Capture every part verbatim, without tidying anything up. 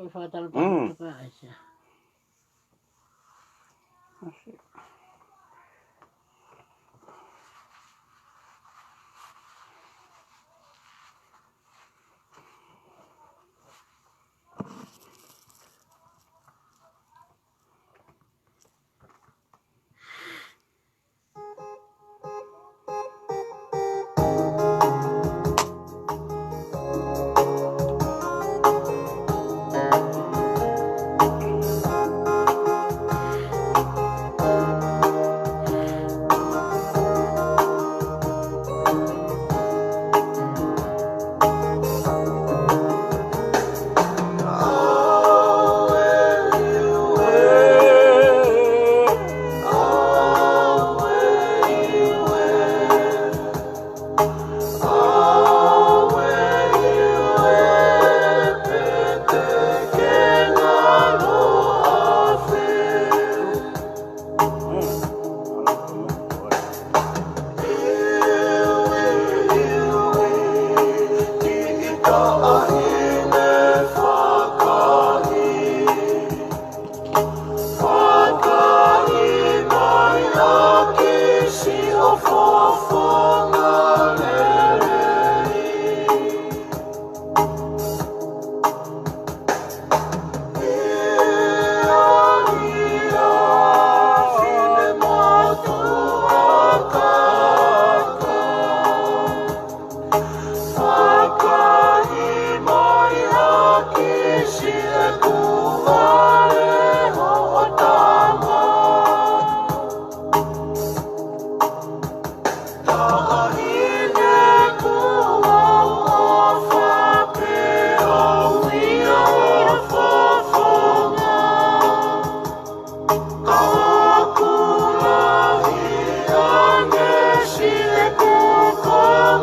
Ko e fakatalanoa Mm. ka ʻaisa.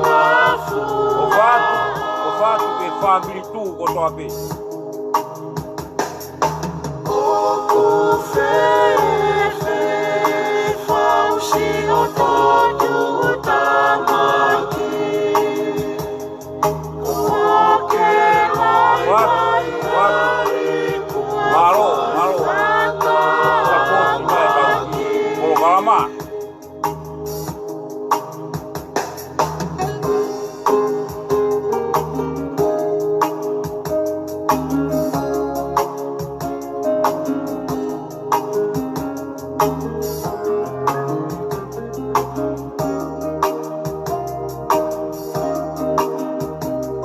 ʻOfa atu, ʻofa atu ki he fāmili tuʻu kotoa pē. ʻOku fēfē fau siʻoto tuʻutāmaki? Kuo ke lailai ai, kuo Mālō, mālō. Fakatau. Polokalama.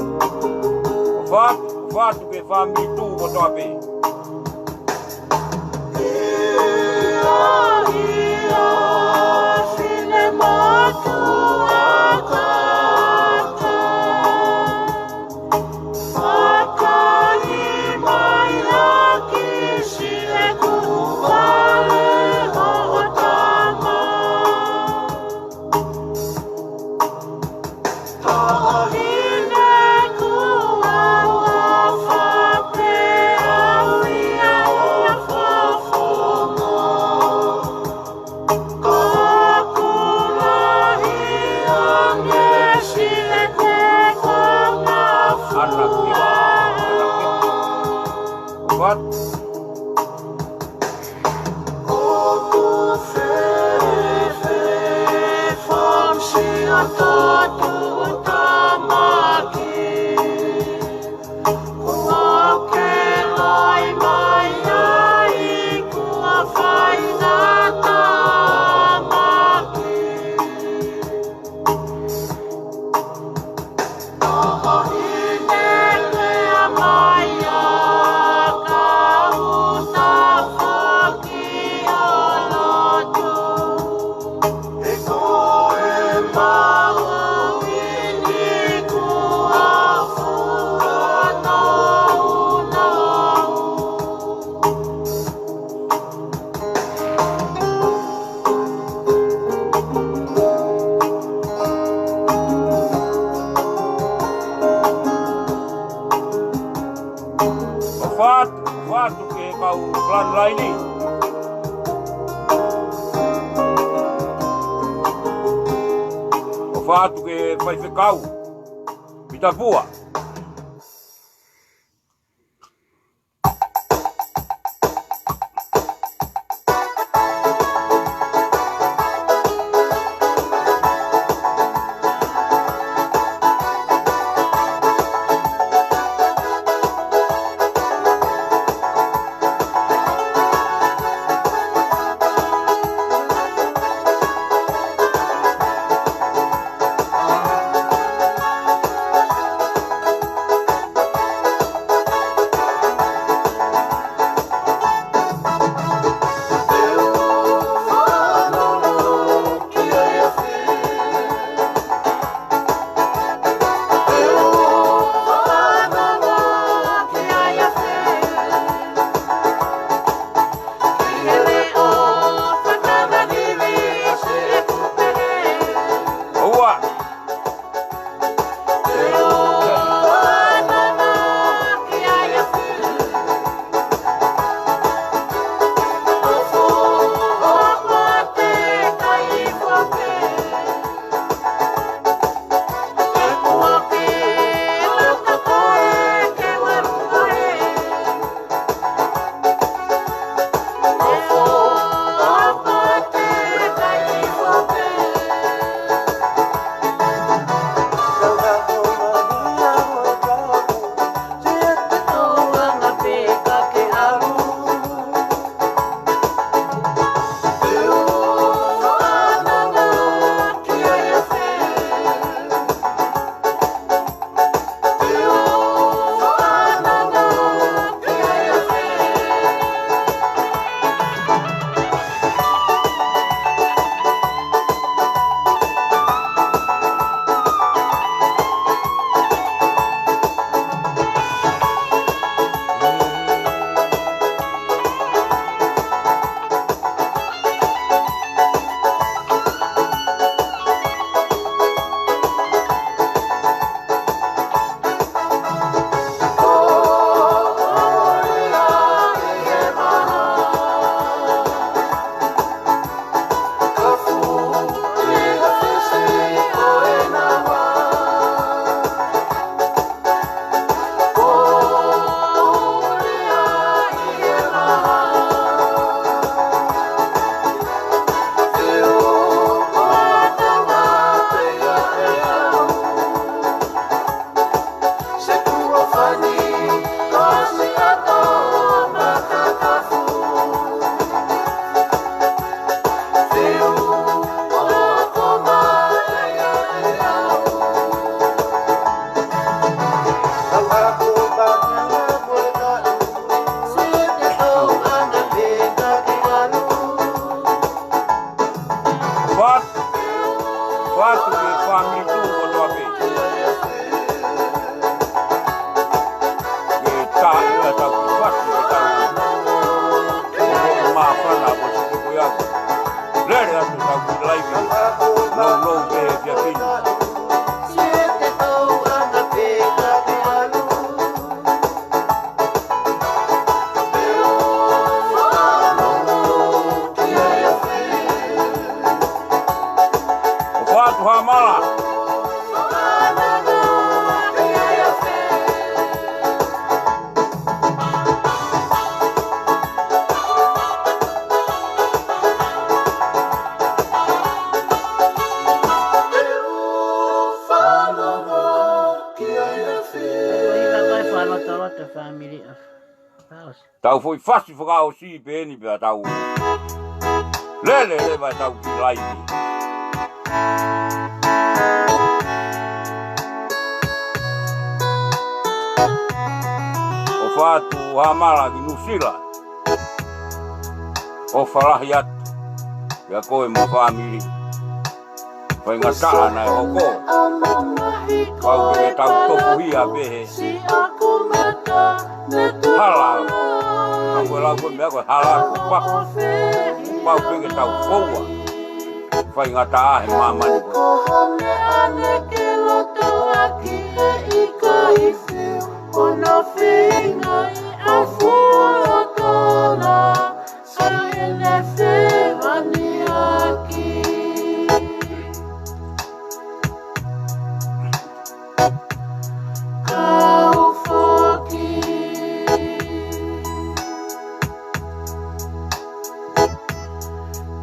ʻOfa atu, ʻofa atu ki he fāmili tuʻu kotoa pē. What? ʻOku fēfē fau siʻoto tuʻutāmaki? Kuo ke lailai ai, kuo faingataʻa mai. ʻOfa atu, ʻofa atu ki he kau frontline. ʻOfa atu ki he faifekau. Pita Pua. Loto, loto, family of Paus. Tau foʻi fasi fakaʻosi pē eni pea tau lele leva ʻetau kiʻi laivi. ʻOfa atu Hamala ki Nuʻusila. ʻOfa lahi atu kiate koe mo e family. Faingataʻa naʻe hoko. Pau ke tau tokuhia pehē. Hala. Ka ko e lau ko e meʻa ko e hala ko e paku. Pau ke tau foua. Faingataʻa he māmani ko ē. Ono feinga ʻi ʻafu ʻo tona saʻene fevaniaki. Kau foki.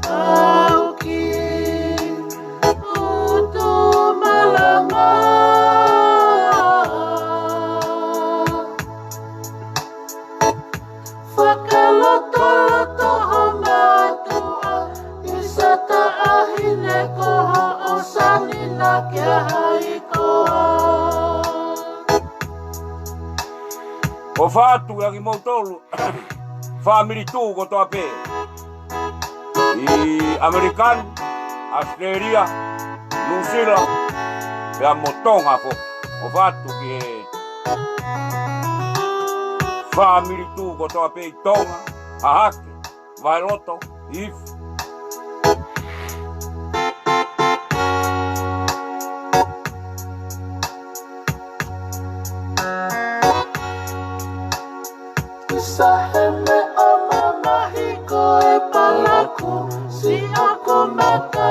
Kau ki ʻUtumalama. Fakalotoloto ho mātuʻa, ʻi sa taʻahine ko hoʻo sani na kia hai koā. ʻOfa atu ia kimoutolu, family tuʻu kotoa pē. ʻI ʻAmelika ni, ʻAositelēlia, Nuʻusila, pea mo Tonga foki. ʻOfa atu ki he family tuʻu kotoa pē ʻi Tonga, Hahake, Vailoto, Ifu. Sa he meʻa mamahi ko e palaku, siʻa ko maka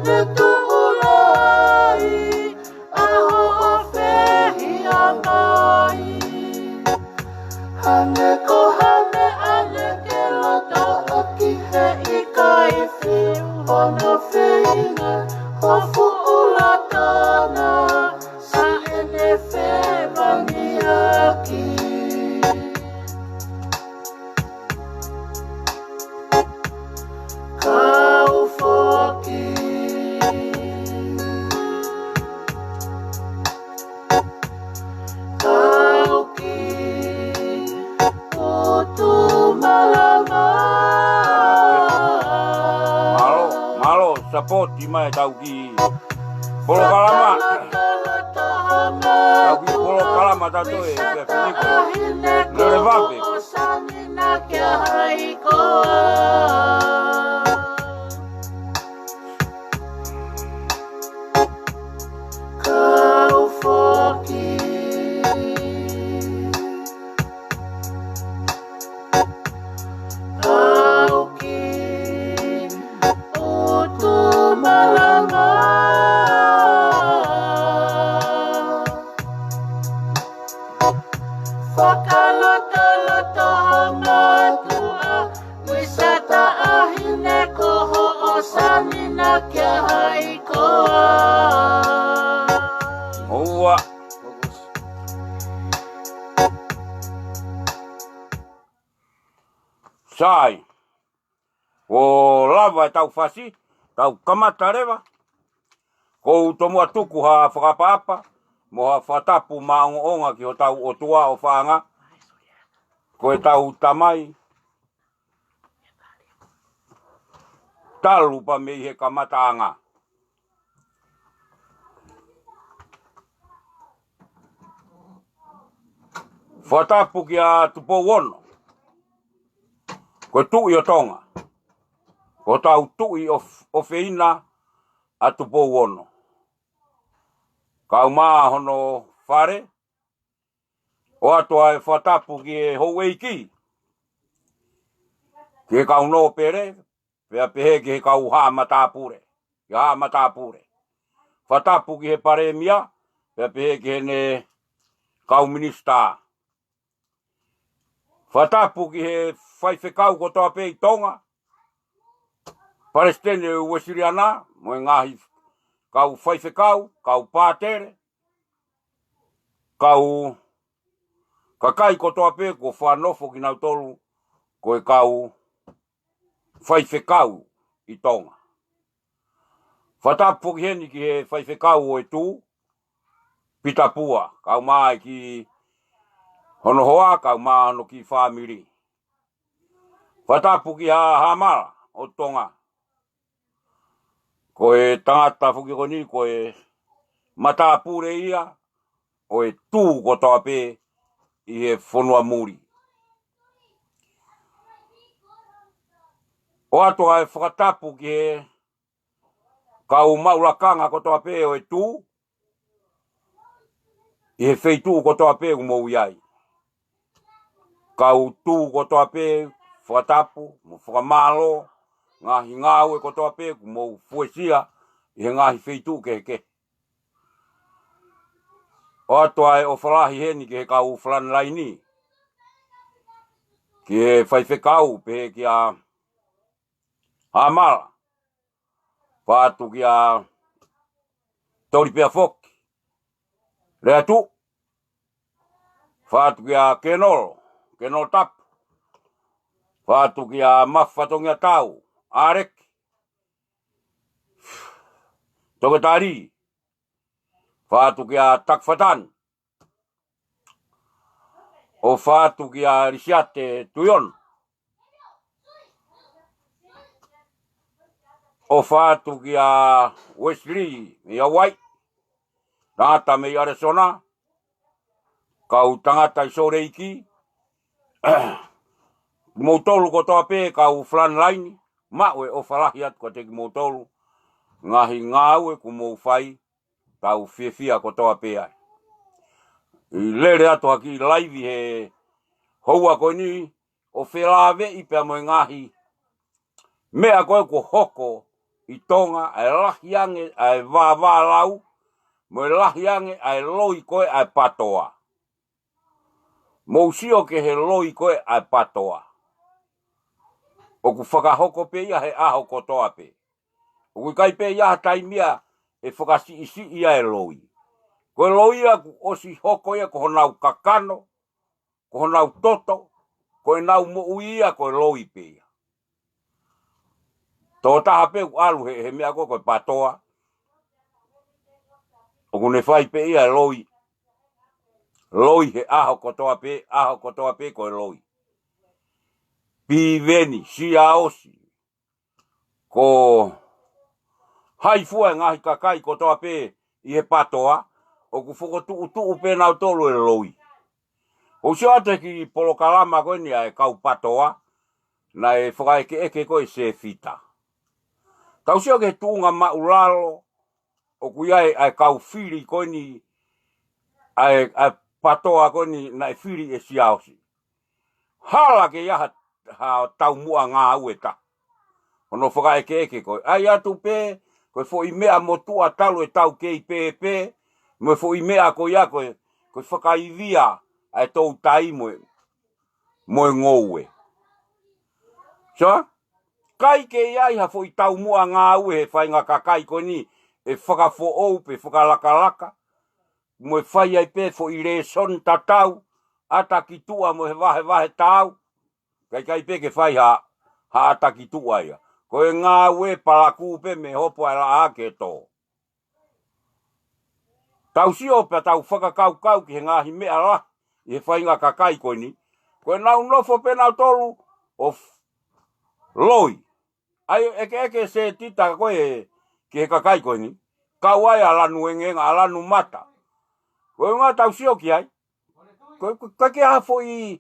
ne tuʻu lahi, ʻa hoʻo fehiʻa mai. Hangē ko ha meʻa ne ke loto ʻaki he ʻikai fiu hono feinga, ʻo fuʻu loto na, saʻene fevaniaki. Kau foki. Kau ki ʻUtumalama. Mālō, mālō, sapoti mai ʻetau kiʻi polokalama. ʻEtau kiʻi polokalama tautolu ē, pea finiko. Lele vape. Kau foki. Kau ki ʻUtumalama. Fakalotoloto ho mātuʻa, ʻi sa taʻahine ko hoʻo sani na kia hai koā. ʻOua. Sai. ʻO lava ʻetau fasi, tau kamata leva. ʻOku ou tomuʻa tuku ha fakaʻapaʻapa mo ha fakatapu maʻongoʻonga ki hotau ʻOtua ʻofaʻanga, ko ʻetau Tamai, talu pē mei he kamataʻanga. Fakatapu kia Tupou Ono, ko e Tuʻi ʻo Tonga, ko hotau tuʻi ʻo, ʻofeina ʻa Tupou Ono. Kau mai hono fale, ʻoatu ʻa e fakatapu ki he houʻeiki, ki he kau nōpele, pea pehē ki he kau haʻa matāpule, ki he haʻa matāpule. Fakatapu ki he palēmia, pea pehē ki heʻene kau minisitā. Fakatapu ki he faifekau kotoa pē ʻi Tonga, Palesiteni Uēsiliana, mo e ngaahi kau faifekau, kau pātele, kau kakai kotoa pē kuo fakanofo kinautolu ko e kau faifekau ʻi Tonga. Fakatapu foki heni ki he faifekau ʻo e Tū, Pita Pua, kae ʻumaʻā e kiʻi hono hoa, kae ʻumaʻā hono kiʻi fāmili. Fakatapu kia Hamala ʻo Tonga. Ko e tangata foki ko eni, ko e matāpule ia ʻo e Tū kotoa pē ʻi he fonua muli. ʻOatu ʻa e fakatapu ki he kau maʻu lakanga kotoa pē ʻo e Tū, ʻi he feituʻu kotoa pē ʻoku mou ʻi ai. Kau Tū kotoa pē, fakatapu mo fakamālō, ngaahi ngāue kotoa pē ʻoku mou fuesia ʻi he ngaahi feituʻu kehekehe. ʻOatu ʻa e ʻofa lahi heni ki he kau frontline, ki he faifekau, pehē kia Hamala. Fakatapu kia Toli pea foki. Lea tu. Fakatapu kia Kenolo, Kenolo Tapu. Fakatapu kia Mafi Fatongia Tau, Aleki, Toketā Lī. Fakatapu kia Taki Fatani. ʻOfa atu kia Lisiate Tuion. ʻOfa atu kia Wesley mei Hawaii. Tangata mei Arizona. Kau tangata ʻi Sōleki. Moutolu kotoa pē kau frontline. Maʻu e ʻofa lahi atu kiate kimoutolu. Ngaahi ngāue ʻoku mou fai. Tau fiefia kotoa pē ai. ʻI he lele atu ha kiʻi laivi he houa ko eni ʻo felāveʻi pea mo e ngaahi meʻa ko ē kuo hoko ʻi Tonga, ʻa e lahi ange ʻa e vāvālau, mo e lahi ange ʻa e loi ko ē ʻa e patoa. Mou sio ki he loi ko ē ʻa e patoa. ʻOku fakahoko pē ia he ʻaho kotoa pē. ʻOku ʻikai pē ʻi ai ha taimi ia ʻe fakasiʻisiʻi ai e loi. Ko e loi ia kuo ʻosi hoko ia ko honau kakano, ko honau toto, ko ʻenau moʻui ia ko e loi pē ia. Tokotaha pē ʻoku ʻalu he, he meʻa ko ē ko e patoa, ʻoku ne fai pē ia e loi. Loi he ʻaho kotoa pē, ʻaho kotoa pē ko e loi. Piveni, Siaosi, ko hai fua e ngaahi kakai kotoa pē ʻi he patoa, ʻoku fokotuʻutuʻu pē nautolu e loi. ʻOku sio atu he kiʻi polokalama ko eni ʻa e kau patoa, naʻe fakaʻekeʻeke ko ē ʻe Sefita. Tau sio ki he tuʻunga maʻulalo, ʻoku ʻi ai ʻa e kau fili ko eni, ʻa e, ʻa e patoa ko eni naʻe fili ʻe Siaosi. Hala ke ʻi ai ha, ha taumuʻa ngāue taha. Hono fakaʻekeʻeke ko ē. ʻAi atu pē, ko e foʻi meʻa motuʻa talu e tau kei pēpē, mo e foʻi meʻa ko ia ko ē, ko e fakaivia ʻa e toutai mo e, mo e ngoue. So, ʻikai ke ʻi ai ha foʻi taumuʻa ngāue he faʻahinga kakai ko eni ʻe fakafoʻou pe fakalakalaka, mo e fai ai pē foʻi lēsoni tatau, ʻata ki tuʻa mo e vahevahe taau, ʻikai, ʻikai pē ke fai ha, ha ʻata ki tuʻa ia. Ko e ngāue palakū pē mei hopo ʻa e laʻā ke tō. Tau sio pea tau fakakaukau ki he ngaahi meʻa lahi ʻi he faʻahinga kakai ko eni. Ko ʻenau nofo pē nautolu ʻo f-, loi. ʻAi ʻekeʻeke Setita ko ē ki he kakai ko eni. Kau ai ʻa Lanu Engenga, ʻa Lanu Mata. Ko e ʻuhinga tau sio ki ai. Ko, ko, ko e ʻikai ha foʻi,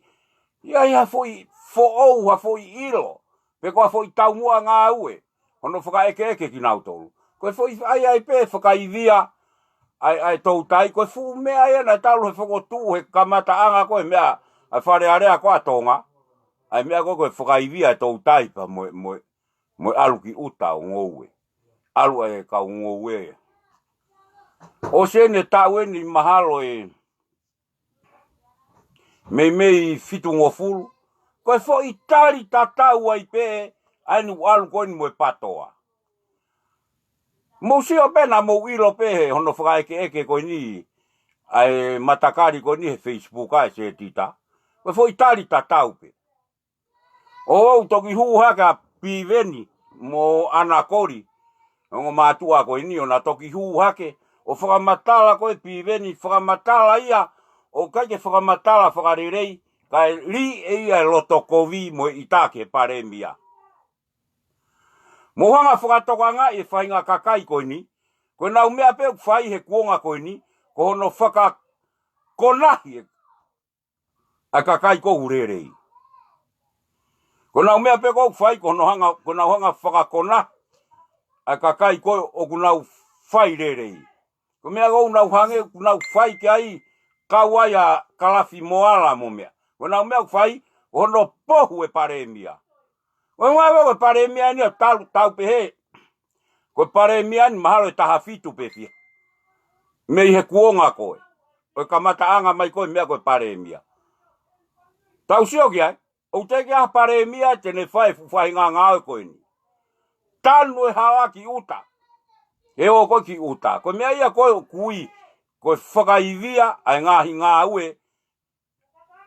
ʻi ai ha foʻi foʻou, ha foʻi ʻilo. Pe ko ha foʻi taumuʻa ngāue. Hono fakaʻekeʻeke kinautolu. Ko e foʻi ʻai ai pē fakaivia ʻa e, ʻa e toutai. Ko e fuʻu meʻa ia naʻe talu he fokotuʻu he kamataʻanga ko ē meʻa ʻa e Fale Alea ko ē ʻa Tonga. ʻA e meʻa ko ē ko e fakaivia e toutai pea mo e, mo e, mo e ʻalu ki ʻuta ʻo ngoue. ʻAlu ʻa e kau ngoue. ʻOsi eni e taʻu eni mahalo ʻe meimei fitungofulu. Ko e foʻi tali tatau ai pē ʻa eni ʻoku ʻalu ko eni mo e patoa. Mou sio pē naʻa mou ʻilo pē he hono fakaʻekeʻeke ko eni ʻa e matakali ko eni he Facebook ʻa e Setita. Ko e foʻi tali tatau pē. ʻOku toki hū hake ʻa Piveni mo ʻAnakoli, ongo mātuʻa ko eni, ʻo na toki hū hake ʻo fakamatala ko ē Piveni, fakamatala ia ʻoku ʻikai ke fakamatala fakalelei, kae lī ʻe ia e loto kovi mo e ʻita ki he Palēmia. Mou hanga ʻo fakatokangaʻi e faʻahinga kakai ko eni, ko ʻenau meʻa pē ʻoku fai he kuonga ko eni, ko hono fakakonahi ʻa e kakai ko ē ʻoku lelei. Ko ʻenau meʻa pē ko ē ʻoku fai, ko hono hanga, ko ʻenau hanga ʻo fakakonahi ʻa e kakai ko ē ʻoku nau fai lelei. Ko e meʻa ko ē ʻoku nau hangē, ʻoku nau fai ki ai, kau ai ʻa Kalafi mo Ala mo e meʻa. Ko ʻenau meʻa ʻoku fai, ko hono pohu e Palēmia. Ko e ngaahi, ko e Palēmia ni ʻoku tau, tau pehē, ko e Palēmia ni mahalo ʻe taha fitu pē fiha mei he kuonga ko ē ʻo e kamataʻanga mai ko ē meʻa ko e Palēmia. Tau sio ki ai, ʻoku teʻeki ai ha Palēmia te ne fai e fuʻu faʻahinga ngāue ko eni. Tanu e hala ki ʻuta. ʻE ō ko ē ki ʻuta. Ko e meʻa ia ko ē ʻoku ui ko e fakaivia ʻa e ngaahi ngāue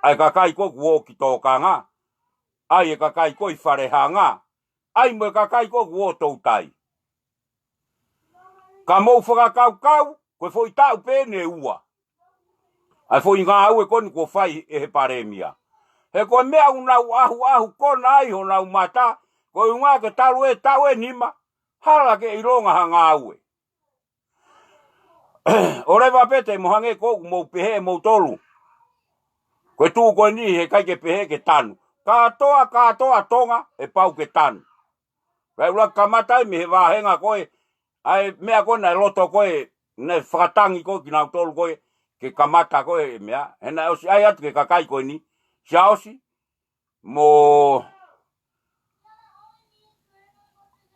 ʻa e kakai ko ē kuo ō ki tōkanga, ʻa e kakai ko ē ʻi falehanga, ʻa e mo e kakai ko ē kuo ō toutai. Ka mou fakakaukau, ko e foʻi taʻu pē eni ʻe ua ʻa e foʻi ngāue ko eni kuo fai ʻe he Palēmia. He ko e meʻa ʻoku nau ʻahuʻahu kona ai honau mata, ko e ʻuhinga ke talu e taʻu ʻe nima, hala ke ʻilonga ha ngāue. ʻOleva pē te mo hangē ko ʻoku mou pehē ʻe moutolu, ko e tuʻu ko eni he ʻikai ke pehē ke tanu. Kātoa, kātoa Tonga ʻe pau ke tanu. Kae ʻuluaki kamata ai mei he vāhenga ko ē, ʻa e meʻa ko ē naʻe loto ko ē, naʻe fakatangi ko ē kinautolu ko ē, ke kamata ko ē e meʻa, he naʻe ʻosi ʻai atu ki he kakai ko eni, Siaosi mo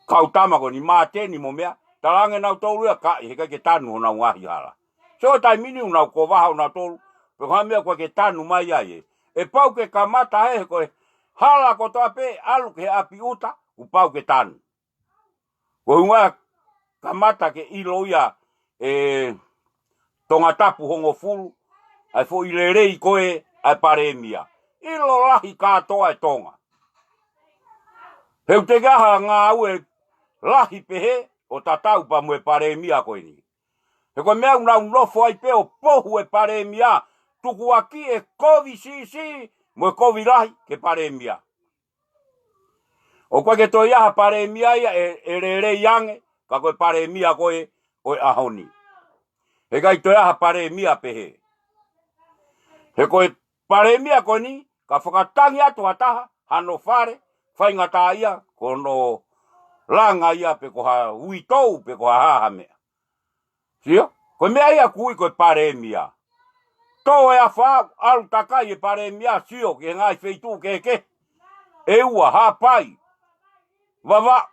Kautama ko eni, Māteni mo e meʻa, talaange nautolu ia ka ʻi he ʻikai ke tanu honau ngaahi hala. So taimi ni ʻoku nau kova ha nautolu, pe ko ha meʻa ʻoku ʻikai ke tanu mai ai ē. ʻE pau ke kamata ē, he ko e hala kotoa pē ʻalu ki he ʻapi ʻuta, ʻoku pau ke tanu. Ko e ʻuhinga kamata ke ʻilo ia ʻe Tongatapu hongofulu, ʻa e foʻi lelei ko ē ʻa e Palēmia. ʻIlo lahi kātoa e Tonga. He ʻoku teʻeki ai ha ngāue lahi pehē ʻo tatau pea mo e Palēmia ko eni. He ko e meʻa ʻoku nau nofo ai pē ʻo pohu e Palēmia, tukuakiʻi e kovi siʻisiʻi mo e kovi lahi ki he Palēmia. ʻOku ʻikai ke toe ʻi ai ha Palēmia ia ʻe, ʻe lelei ange, ka ko e Palēmia ko ē ʻo e ʻaho ni. He ʻikai toe ʻi ai ha Palēmia pehē. He ko e Palēmia ko eni, ka fakatangi atu ha taha, hano fale, faingataʻaʻia, ko hono langa ia pe ko ha uitou, pe ko ha hā ha meʻa. Sio? Ko e meʻa ia ʻoku ui ko e Palēmia. Tō e afā, ʻalu takai e Palēmia, sio ki he ngaahi feituʻu kehekehe. ʻEua, Haʻapai, Vavaʻu.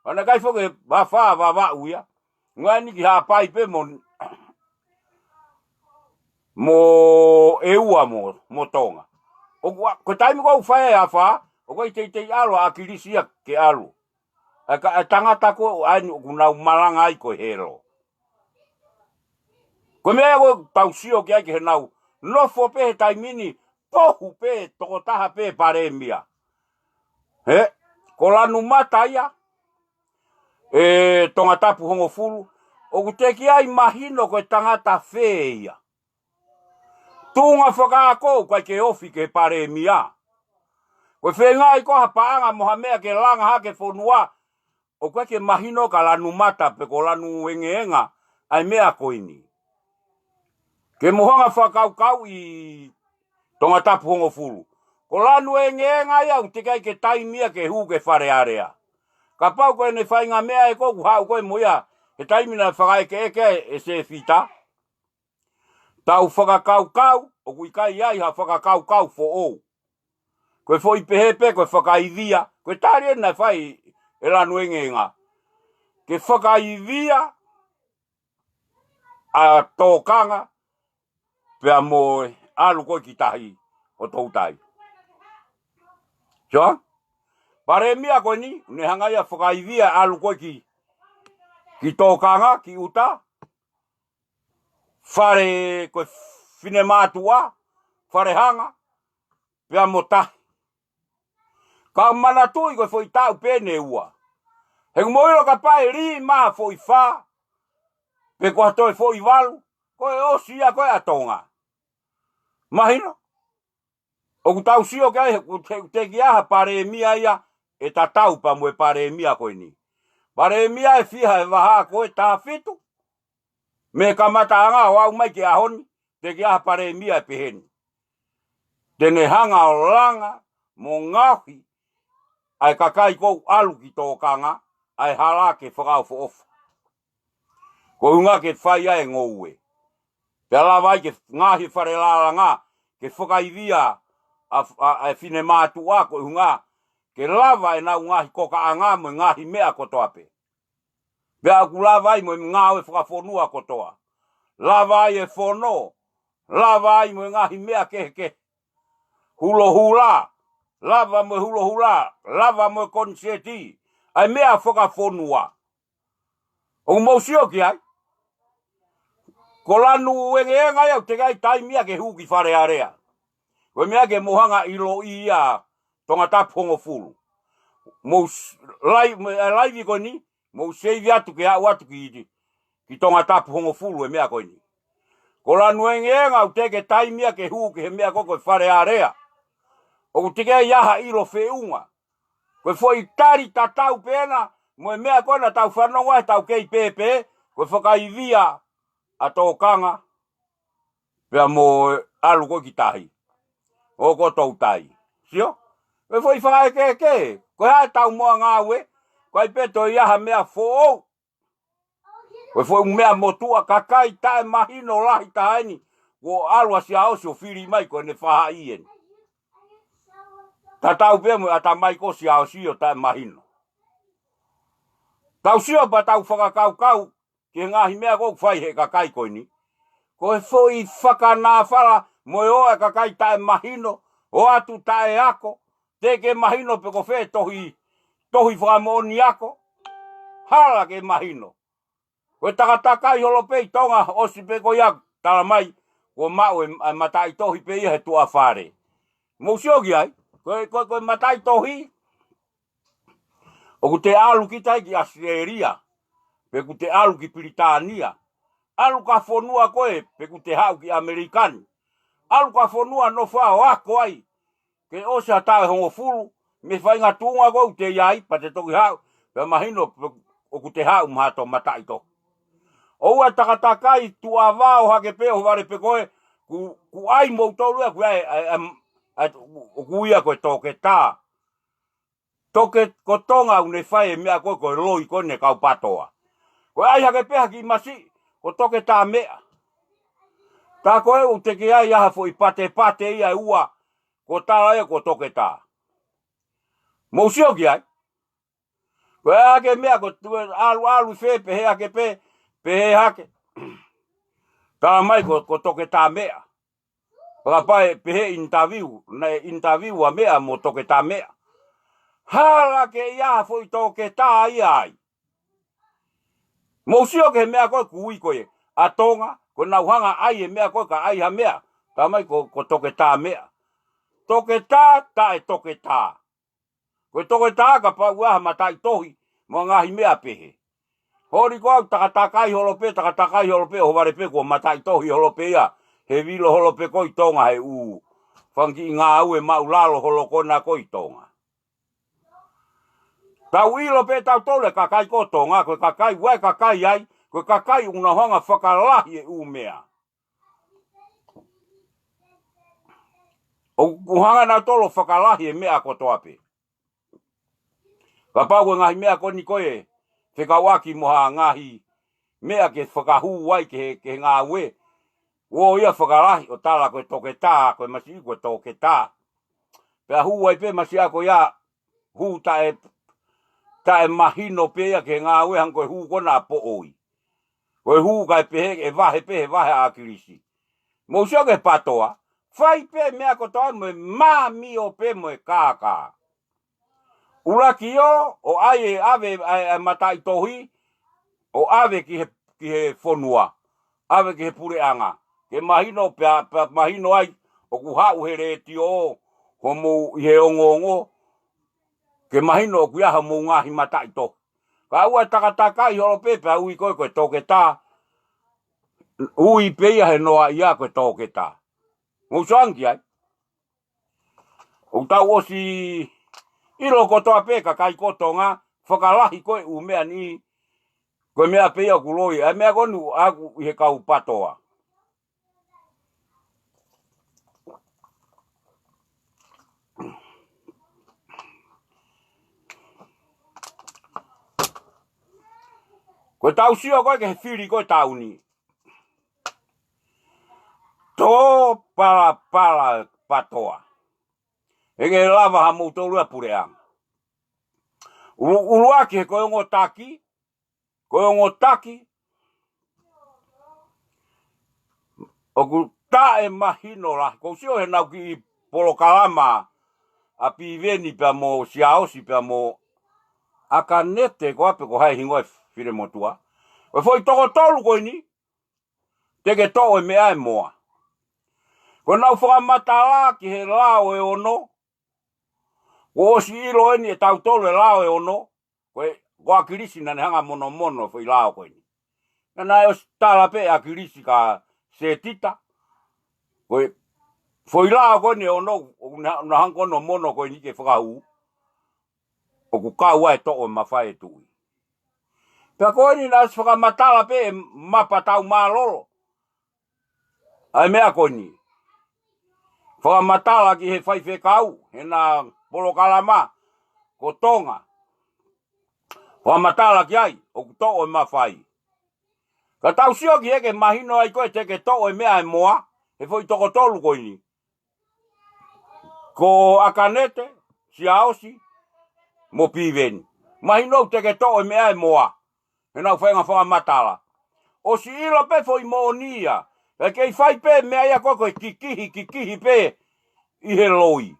ʻA ia ʻikai foki ke afā Vavaʻu ia. Ngaahi ni ki Haʻapai pē mo, mo ʻEua mo, mo Tonga. ʻOku ʻa, ko e taimi ko ē ʻoku fai ai e afā, ʻoku ʻikai teitei ʻalu ʻa ʻAkilisi ia ke ʻalu. ʻA e ka, ʻa e tangata ko ē ʻa eni ʻoku nau malanga ai ko e helo. Ko e meʻa ia ʻoku tau sio ki ai ki heʻenau nofo pē he taimi ni, pohu pē, tokotaha pē Palēmia. He, ko Lanumata ia, ʻe Tongatapu hongofulu, ʻoku teʻeki ai mahino ko e tangata fē ia. Tuʻunga fakaako ʻoku ʻikai ke ofi ki he Palēmia. Ko e feingaʻi ko ē ha paʻanga mo ha meʻa ke langa hake e fonua, ʻoku ʻikai ke mahino kia Lanumata pe ko Lanuengeenga ʻa e meʻa ko eni. Ke mou hanga ʻo fakakaukauʻi Tongatapu hongofulu. Ko Lanuengeenga ia ʻoku teʻeki ai ke taimi ia ke hū ki Fale Alea. Kapau ko ʻene faʻahinga meʻa ē ko ē ʻoku haʻu ko ē mo ia he taimi naʻe fakaʻekeʻeke ai ʻe Sefita, tau fakakaukau, ʻoku ʻikai ʻi ai ha fakakaukau foʻou. Ko e foʻi pehē pē, ko e fakaivia, ko e tali ē naʻe fai ʻe Lanuengeenga. Ke fakaivia ʻa Tōkanga, pea mo e ʻalu ko ē ki tahi ʻo toutai. Sio? Palēmia ko eni, ne hanga ia ʻo fakaivia ʻalu ko ē ki, ki Tōkanga, ki ʻuta. fale ko e finemātuʻa, fale hanga, pea mo tahi. Ka manatuʻi ko e foʻi taʻu pē ʻe ua. He ʻoku mou ʻilo kapau ʻe lima foʻi fā, pe ko ha toe foʻi valu, ko e ʻosi ia ko ē ʻa Tonga. Mahino? ʻOku tau sio ki ai, he ʻoku te, teʻeki ai ha palēmia ia ʻe tatau pea mo e palēmia ko eni. Palēmia ʻe fiha he vahaʻa ko ē taha fitu, mei he kamataʻanga ʻo aʻu mai ki he ʻaho ni, teʻeki ai ha palēmia ʻe pehē ni. Te ne hanga ʻo langa mo ngaohi ʻa e kakai ʻoku ʻalu ki tōkanga, ʻa e hala ke fakaʻofoʻofa. Ko e ʻuhinga ke fai ai e ngoue. Pea lava ai ke ngaohi fale lālanga, ke fakaivia ʻa, ʻa, ʻa e finemātuʻa, ko e ʻuhinga ke lava ʻenau ngaahi kokaʻanga mo e ngaahi meʻa kotoa pē. Pea ʻoku lava ai mo e ngāue fakafonua kotoa. Lava ai e fono, lava ai mo e ngaahi meʻa kehekehe. Hulohula, lava mo e hulohula, lava mo e konisēti, ʻa e meʻa fakafonua. ʻOku mou sio ki ai? Ko Lanu Engeenga ia ʻoku teʻeki ai taimi ia ke hū ki Fale Alea. Ko e meʻa ke mou hanga ʻiloʻi ia Tongatapu hongofulu. Mou s-, lai-, mo e, ʻa e laivi ko eni, mou seivi atu ke aʻu atu ki, ki Tongatapu hongofulu e meʻa ko eni. Ko Lanu Engeenga ʻoku teʻeki taimi ia ke hū ki he meʻa ko ē ko e Fale Alea. ʻOku teʻeki ai ha ʻilo feʻunga. Ko e foʻi tali tatau pē ena, mo e meʻa ko ē naʻa tau fanongo ai, tau kei pēpē, ko e fakaivia ʻa tōkanga, pea mo e ʻalu ko ē ki tahi. ʻO ko toutai. Sio? Ko e foʻi fakaekeeke, ko e hā ʻetau moʻua ngāue, ko ai pē toe ʻi ai ha meʻa foʻou. Ko e foʻi meʻa motuʻa kakai taʻemahino lahi taha eni, kuo ʻalu ʻa Siaosi ʻo fili mai ko ʻene faʻahi eni. Tatau pē mo e ʻatamai ko Siaosi ʻo taʻemahino. Tau sio pea tau fakakaukau ki he ngaahi meʻa ʻoku fai he kakai ko eni. Ko e foʻi fakanāfala mo e ō ʻa e kakai taʻemahino, ō atu taʻeako, teʻeki mahino pe ko fē tohi, tohi fakamoʻoni ako. Hala ke mahino. Ko e takatakai holo pē ʻi Tonga ʻosi pē ko ia tala mai, kuo maʻu e, e mataʻitohi pē ia he tuʻa fale. Mou sio ki ai, ko e, ko e, ko e mataʻitohi, ʻoku te ʻalu kita ki ʻAositelēlia, pe ʻoku te ʻalu ki Pilitānia. ʻAlu ki ha fonua ko ē, pe ʻoku te haʻu ki ʻAmelika ni. ʻAlu ki ha fonua nofo ʻo ako ai, ke ʻosi ha taʻu ʻe hongofulu, mei he faʻahinga tuʻunga ko ē ʻoku te ʻi ai, pea te toki haʻu, pea mahino pe ʻoku te haʻu mo hato mataʻitohi. ʻOua takatakai tuʻa vao hake pē ʻo vale pē ko ē, ku, kuo ʻai moutolu ia, kuo ʻai, ʻai, ʻai, ʻai, ʻoku ui ia ko e toketā. Toke ko Tonga ʻoku ne fai e meʻa ko ē ko e loi ko ē ʻene kau PATOA. Ko e ʻai hake pē ha kiʻi masiʻi, ko toketā meʻa. Tā ko ē ʻoku teʻeki ai ha foʻi patepate ia ʻe ua, ko tala ia ko toketā. Mou sio ki ai. Ko e hake meʻa ko tu ʻalu ʻalu fē pehē hake pē, pehē hake. Tala mai ko, ko toketā meʻa. Pakapai pehē interview, naʻe interview ʻa meʻa mo toketā meʻa. Hala ke ʻi ai ha foʻi toketā ia ai. Mou sio ki he meʻa ko ē ʻoku ui ko ē ʻa Tonga, ko ʻenau hanga ʻai e meʻa ko ē ka ʻai ha meʻa, tala mai ko, ko toketā meʻa. Toketā taʻetoketā. Ko e toketā kapau ʻoku ʻi ai ha mataʻitohi, mo e ngaahi meʻa pehē. Holi ko ʻeku takatakai holo pē, takatakai holo pē, ʻo vale pē kuo mataʻitohi holo pē ia, he vilo holo pē ko ē ʻi Tonga he ʻū fanga kiʻi ngāue māʻulalo holo ko ena ko ē ʻi Tonga. Tau ʻilo pē tautolu e kakai ko Tonga, ko e kakai, ʻoku ʻi ai e kakai ai, ko e kakai ʻoku nau hanga fakalahi e ʻū meʻa. ʻOku hanga nautolu ʻo fakalahi e meʻa kotoa pē. Kapau ko e ngaahi meʻa ko eni ko ē, fekauʻaki mo ha ngaahi meʻa ke fakahū ai ki he, ki he ngāue. ʻO ia fakalahi ʻo tala ko e toketā, ko e masiʻi ko e toketā. Pea hū ai pē masiʻi ko ia, hū taʻe, taʻemahino pē ia ki he ngāue hangē ko e hū ko ena ʻa Poʻoi. Ko e hū kae pehē, ʻe vahe pē, he vahe ʻa ʻAkilisi. Mou sio ki he PATOA, fai pē meʻa kotoa mo e māmio pē mo e kākā. ʻUluaki ō, ʻo ʻai e ʻave, ʻa e, ʻa e mataʻitohi, ʻo ʻave ki he, ki he fonua. ʻave ki he puleʻanga. Ke mahino pea, pea mahino ai ʻoku haʻu he letiō homou ʻi he ongoongo. Ke mahino ʻoku ʻi ai homou ngaahi mataʻitohi. Ka ʻoua ʻe takatakai holo pē pea ui koe ko e toketā. Ui pē ia he noaʻia ko e toketā. Mou sio ange ki ai. ʻOku tau ʻosi ʻilo kotoa pē kakai ko Tonga, fakalahi ko e ʻū meʻa ni, ko e meʻa pē ia ʻoku loi, ʻa e meʻa ko eni ʻoku ʻi he kau PATOA. Ko e tau sio ko e ke he fili ko e taʻu ni. Tō palapala PATOA. ʻE ke lava ha mou tolu ʻa puleʻanga. ʻUlu, ʻuluaki he ko e ongo taki, ko e ongo taki, ʻoku taʻemahino lahi, kou sio he nau kiʻi polokalama ʻa Piveni pea mo Siaosi pea mo ʻAkanete ko ape ko hai hingoa e finemotuʻa. Ko e foʻi toko tolu ko eni, te ke toʻo e meʻa e moa. Ko e nau fakamatala ki he lao e ono, kuo ʻosi ʻilo eni ʻe tautolu e lao e ono, ko e, ko ʻAkilisi naʻa ne hanga monomono foʻi lao ko eni. Naʻa ne ʻosi tala pē ʻe ʻAkilisi ka Setita, ko e foʻi lao ko eni e ono, ʻoku na, na hanga ko eni mono ko eni ke fakahū, ʻoku kau ai e toʻo e mafai e tuʻi. Pea ko eni naʻe ʻosi fakamatala pē ʻe Mapa Taumālolo ʻa e meʻa ko eni. Fakamatala ki he faifekau, he na polokalama, ko Tonga. Fakamatala ki ai, ʻoku toʻo e mafai. Ka tau sio ki he ke mahino ai ko e te ke toʻo e meʻa e moa, he foʻi toko tolu ko eni. Ko ʻAkanete, Siaosi, mo Piveni. Mahino ʻoku te ke toʻo e meʻa e moa. He nau feinga fakamatala. ʻOsi ʻilo pē foʻi moʻoni ia. He kei fai pē meʻa ia ko e kikihi, kikihi pē ʻi he loi.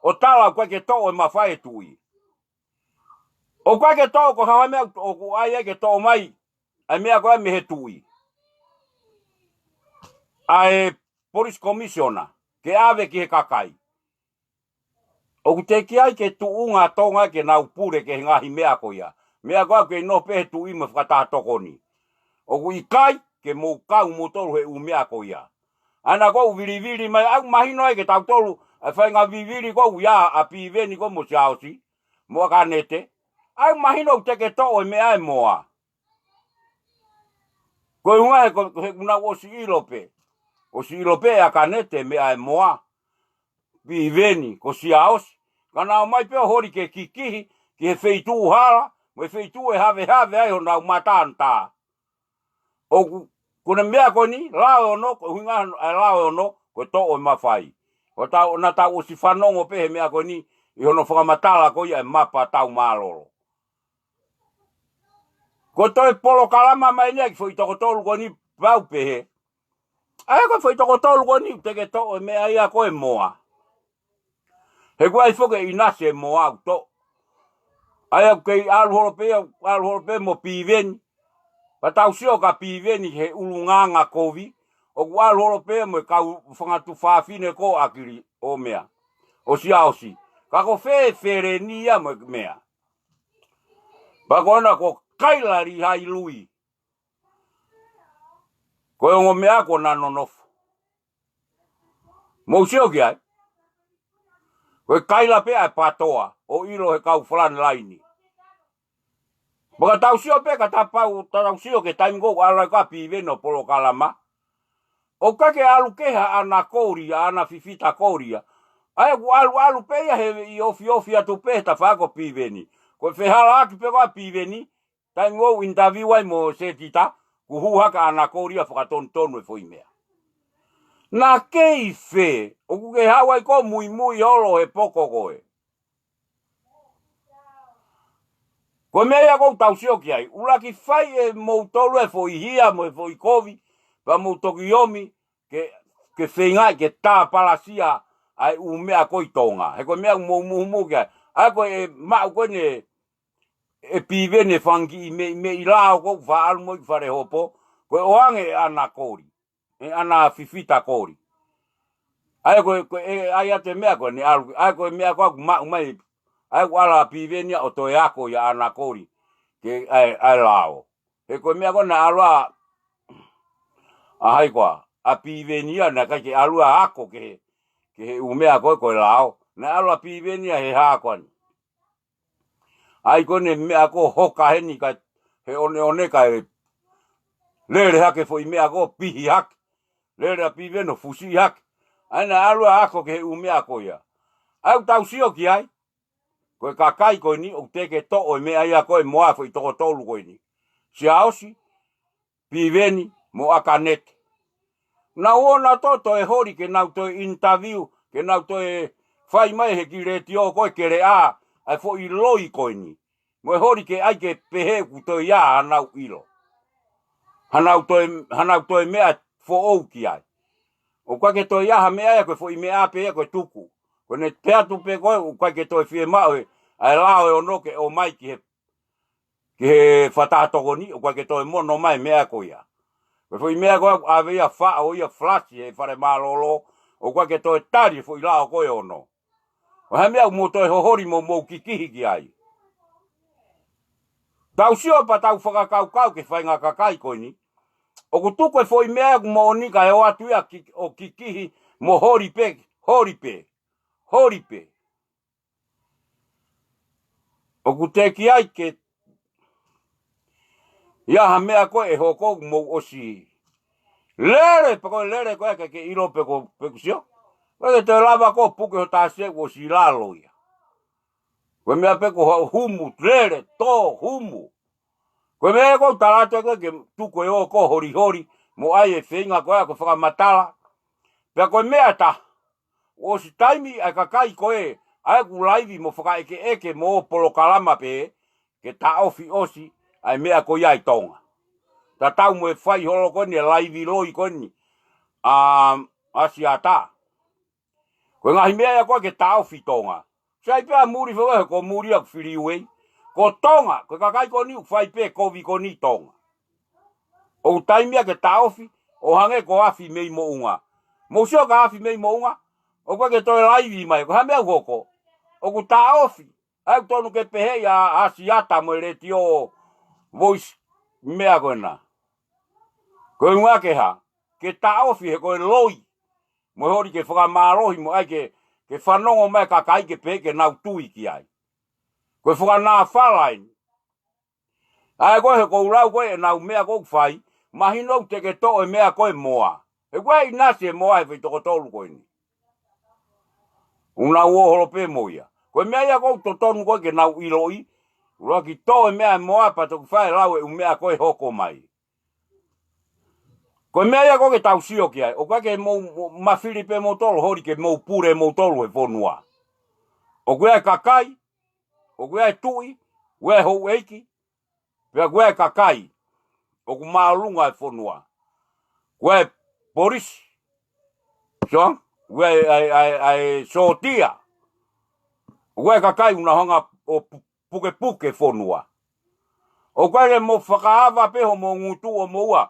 ʻO tala ʻoku ʻikai ke toʻo e mafai e tuʻi. ʻOku ʻikai ke toʻo ko ha meʻa ʻoku ʻai ai ke toʻo mai ʻa e meʻa ko ē mei he tuʻi. ʻA e police commissioner, ke ʻave ki he kakai. ʻOku teʻeki ai ke tuʻunga Tonga ke nau pule ki he ngaahi meʻa ko ia. Meʻa ko ē ʻoku kei noho pē he tuʻi mo e fakataha tokoni. ʻOku ʻikai ke mou kau moutolu he ʻū meʻa ko ia. ʻA ia naʻa ku vilivili mai, ʻoku mahino ai ke tautolu, ʻa e feinga vivili ko ia ʻa Piveni ko mo Siaosi, mo ʻAkanete. ʻOku mahino ʻoku te ke toʻo e meʻa e moa. Ko e ʻuhinga he ko, he ʻoku nau ʻosi ʻilo pē. ʻOsi ʻilo pē ʻe ʻAkanete meʻa e moa. Piveni, ko Siaosi. Ka nau ō mai pē ʻo holi ke kikihi, ki he feituʻu hala, mo e feituʻu ʻe havehave ai honau mata ʻanetā. ʻOku, ko e meʻa ko eni, lao e ono, ko e ʻuhinga ʻa e lao e ono, ko e toʻo e mafai. ʻO tau, naʻa tau ʻosi fanongo pē he meʻa ko eni, ʻi hono fakamatala ko ia ʻe Mapa Taumālolo. Ko e toe polokalama mai eni ʻa e kiʻi foʻi toko tolu ko eni pau pehē. ʻA ia ko e foʻi toko tolu ko eni te ke toʻo e meʻa ia ko e moa. He ʻoku ʻai foki e ʻinasi e moa ʻoku toʻo. ʻA ia ʻoku kei ʻalu holo pē, ʻalu holo pē mo Piveni. Pea tau sio ka Piveni he ʻulungaanga kovi. ʻOku ʻalu holo pē mo e kau fanga tuofāfine ko ʻAkili ʻo meʻa. ʻO Siaosi. Ka ko fē feleni ia mo e meʻa. Pea ko ena ko Kaila Lihailui. Ko e ongo meʻa ko ena nonofo. Mou sio ki ai. Ko e kaila pē ʻa e PATOA, ʻo ʻilo he kau frontline. Pea ka tau sio pē ka tapau, tau sio ki he taimi ko ē ʻoku ʻalu ai ko ē ʻa Piveni ʻo polokalama. ʻOku ʻikai ke ʻalu kehe ʻa ʻAna Kolia, ʻa ʻAna Fifita Kolia. ʻA ia ʻoku ʻalu, ʻalu pē ia he ʻi ofiofi atu pē he tafaʻaki ʻo Piveni. Ko e fehalaaki pē ko ē ʻa Piveni, taimi ʻoku interview ai mo Setita, kuo hū hake ʻa ʻAna Kolia fakatonutonu e foʻi meʻa. Naʻa kei fē, ʻoku ke haʻu ai ko ē ʻo muimui holo he poko ko ē. Ko e meʻa ia ʻoku tau sio ki ai, ʻuluaki fai ʻe moutolu e foʻi hia mo e foʻi kovi, pea mou toki ō mai ke, ke feingaʻi ke tāpalasia ʻa e ʻū meʻa ko ē ʻi Tonga. He ko e meʻa ʻoku mou muhumuhu ki ai. ʻA ia ko e maʻu ko eni ʻe Piveni e fanga kiʻi meʻi, meʻi lao ko ē ʻoku faʻa ʻalu mo ia ki Falehopo, Ko e ʻoange ʻe ʻAna Koli, ʻe ʻAna Fifita Koli. ʻA ia ko e, ko e, ʻai atu e meʻa ko eni ʻalu, ʻa ia ko e meʻa ko ē ʻoku maʻu mai, ʻa ia ʻoku ʻalu ʻa Piveni ia ʻo toe ako ʻia ʻAna Koli, ke ʻai, ʻai lao. He ko e meʻa ko ē naʻe ʻalu ʻa, ʻa hai koā, ʻa Piveni ia naʻe ʻikai ke ʻalu ia ʻo ako ki he, ki he ʻū meʻa ko ē ko e lao. Naʻe ʻalu ʻa Piveni ia he hā ko eni. ʻAi ko eni meʻa ko ē hoka heni ka he ʻoneʻone ka e lele hake foʻi meʻa ko ē pihi hake. Lele ʻa Piveni ʻo fusi hake. ʻA ia naʻe ʻalu ia ʻo ako ki he ʻū meʻa ko ia. ʻA ia ʻoku tau sio ki ai. Ko e kakai ko eni ʻoku teʻeki ke toʻo e meʻa ia ko ē moa foʻi toko tolu ko eni. Siaosi, Piveni mo ʻAkanete. Naʻa nau ō nautolu ʻo toe holi ke nau toe interview, ke nau toe fai mai he kiʻi letiō ko ē ke lea ʻa e foʻi loi ko eni. Mo e holi ke ʻai ke pehē ʻoku toe ʻi ai hanau ʻilo. Hanau toe, hanau toe meʻa foʻou ki ai. ʻOku ʻikai ke toe ʻi ai ha meʻa ia ko e foʻi meʻa pē ia ko e tuku. Ko ʻene pehē atu pē ko ē ʻoku ʻikai ke toe fiemaʻu ʻe, ʻa e lao ʻe ono ke ō mai ki he ki he fakataha tokoni, ʻoku ʻikai ke toe mono mai meʻa ko ia. Ko e foʻi meʻa ko ē ʻoku ʻave ia faʻo ia flasi he fale mālōlō, ʻoku ʻikai ke toe tali e foʻi lao ko ē ʻe ono. Ko e hā e meʻa ʻoku mou toe hoholi mo mou kikihi ki ai. Tau sio pea tau fakakaukau ki he faʻahinga kakai ko eni. ʻOku tuku e foʻi meʻa ʻoku moʻoni kae ō atu ia ki, ʻo kikihi mo holi pē, holi pē, holi pē. ʻOku teʻeki ai ke ʻi ai ha meʻa ko ē ʻe hoko ʻoku mou ʻosi lele, pea ko e lele ko ē ʻikai ke ʻilo pe ko, pe ko sio. ʻIkai ke toe lava ko ē puke ho tasi ʻoku ʻosi lalo ia. Ko e meʻa pē ko haʻo humu, lele, tō, humu. Ko e meʻa ko ē ʻoku tala atu ko ē ke tuku e ō ko ē holiholi, mo ʻai e feinga ko ē ʻa ko e fakamatala. Pea ko e meʻa ʻe taha. ʻOsi taimi ʻa e kakai ko ē, ʻa ia ʻoku laivi mo fakaʻekeʻeke mo polokalama pē, ke taʻofi ʻosi, ʻa e meʻa ko ia ʻi Tonga. Tatau mo e fai holo ko eni, e laivi loi ko eni, ʻa, ʻa Siata. Ko e ngaahi meʻa ia ko ē ke taʻofi Tonga. Sai pē ʻa muli fo he ko muli ʻa filiuei. Ko Tonga, ko e kakai ko eni ʻoku fai pē kovi ko eni Tonga. ʻOku taimi ia ke taʻofi, ʻo hangē ko Afi mei Moʻunga. Mou sio kia Afi mei Moʻunga, ʻoku ʻikai ke toe laivi mai, ko e hā e meʻa ʻoku hoko. ʻOku taʻofi, ʻa ia ʻoku tonu ke pehē ia ʻa Siata mo e letiō Voice meʻa ko ena. Ko e ʻuhinga ke hā, ke taʻofi he ko e loi. Mo e holi ke fakamālohi mo ʻai ke, ke fanongo mai kakai ke pehē ke nau tui ki ai. Ko e fakanāfala eni. ʻA ia ko ē he ʻoku ou lau ko ē ʻenau meʻa ʻoku fai, mahino ʻoku teʻeki toʻo e meʻa ko ē moa. He ʻoku ʻinasi e moa he foʻi toko tolu ko eni. ʻOku nau ō holo pē mo ia. Ko e meʻa ia ʻoku totonu ko ē ke nau ʻiloʻi. ʻUluaki toʻo e meʻa e moa pea toki fai e lau e ʻū meʻa ko ē hoko mai. Ko e meʻa ia ʻoku ke tau sio ki ai. ʻOku ʻikai ke mou, mou, mafili pē moutolu holi ke mou pule moutolu he fonua. ʻOku ʻi ai e kakai, ʻoku ʻi ai e tuʻi, ʻoku ʻi ai e houʻeiki, pea ʻoku ʻi ai e kakai ʻoku māʻolunga e fonua. ʻOku ʻi ai e polisi, sio, ʻoku ʻi ai, ʻai, ʻai, ʻai, sōtia. ʻOku ʻi ai e kakai ʻoku nau hanga ʻo pu-, pukepuke fonua. ʻOku ʻikai ke mou fakaava pē homou ngutu ʻo moua,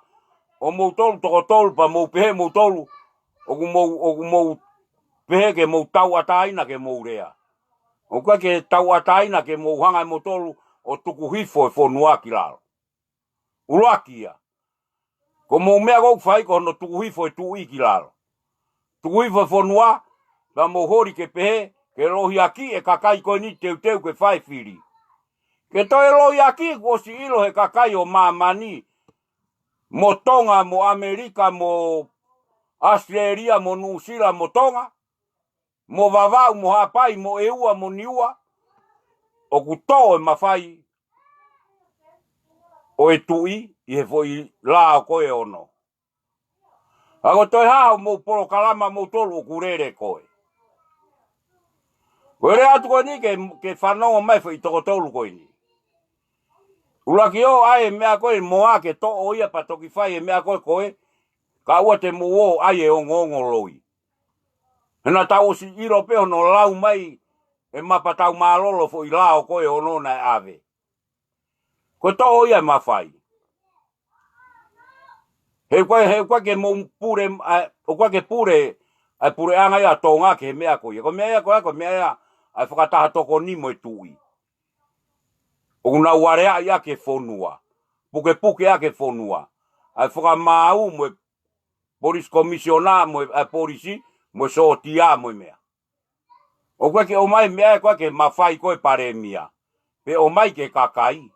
ʻo moutolu toko tolu pea mou pehē moutolu, ʻoku mou, ʻoku mou pehē ke mou tauʻatāina ke mou lea. ʻOku ʻikai ke tauʻatāina ke mou hanga ʻe moutolu ʻo tuku hifo e fonua ki lalo. ʻUluaki ia. Ko hoʻomou meʻa ʻoku fai ko hono tuku hifo e tuʻi ki lalo. Tuku hifo e fonua, pea mou holi ke pehē, ke lohiakiʻi e kakai ko eni teuteu ke fai fili. Ke toe lohiakiʻi kuo ʻosi ʻilo he kakai ʻo māmani, mo Tonga, mo ʻAmelika, mo ʻAositelēlia, mo Nuʻusila, mo Tonga, mo Vavaʻu, mo Haʻapai, mo ʻEua, mo Niua, ʻoku toʻo e mafai ʻo e tuʻi ʻi he foʻi lao ko ē ʻe ono. Ka ko e toe hā hoʻomou polokalama moutolu ʻoku lele ko ē. Ko e lea atu ko eni ke, ke fanongo mai foʻi toko tolu ko eni. ʻUluaki ō ʻai e meʻa ko ē moa ke toʻo ia pea toki fai e meʻa ko ē ko ē, kae ʻoua te mou ō ʻai e ongoongo loi. He naʻa tau ʻosi ʻilo pē hono lau mai e mapa tau mālōlō foʻi lao ko ē ʻe ono naʻe ʻave. Ko e toʻo ia e mafai. He ʻoku ʻikai, he ʻoku ʻikai ke mou pule, ʻa, ʻoku ʻikai ke pule ʻa e puleʻanga ia ʻa Tonga ki he meʻa ko ia. Ko e meʻa ia ko ia, ko e meʻa ia ʻa e fakataha tokoni mo e tuʻi. ʻOku nau aleaʻi ʻaki e fonua, pukepuke ʻaki e fonua, ʻa e fakamaau mo e polisi komisiona mo e, ʻa e polisi mo e sōtia mo e meʻa. ʻOku ʻikai ke ʻomai meʻa ia ko ia ke mafai ko e palēmia, pe ʻomai ki he kakai.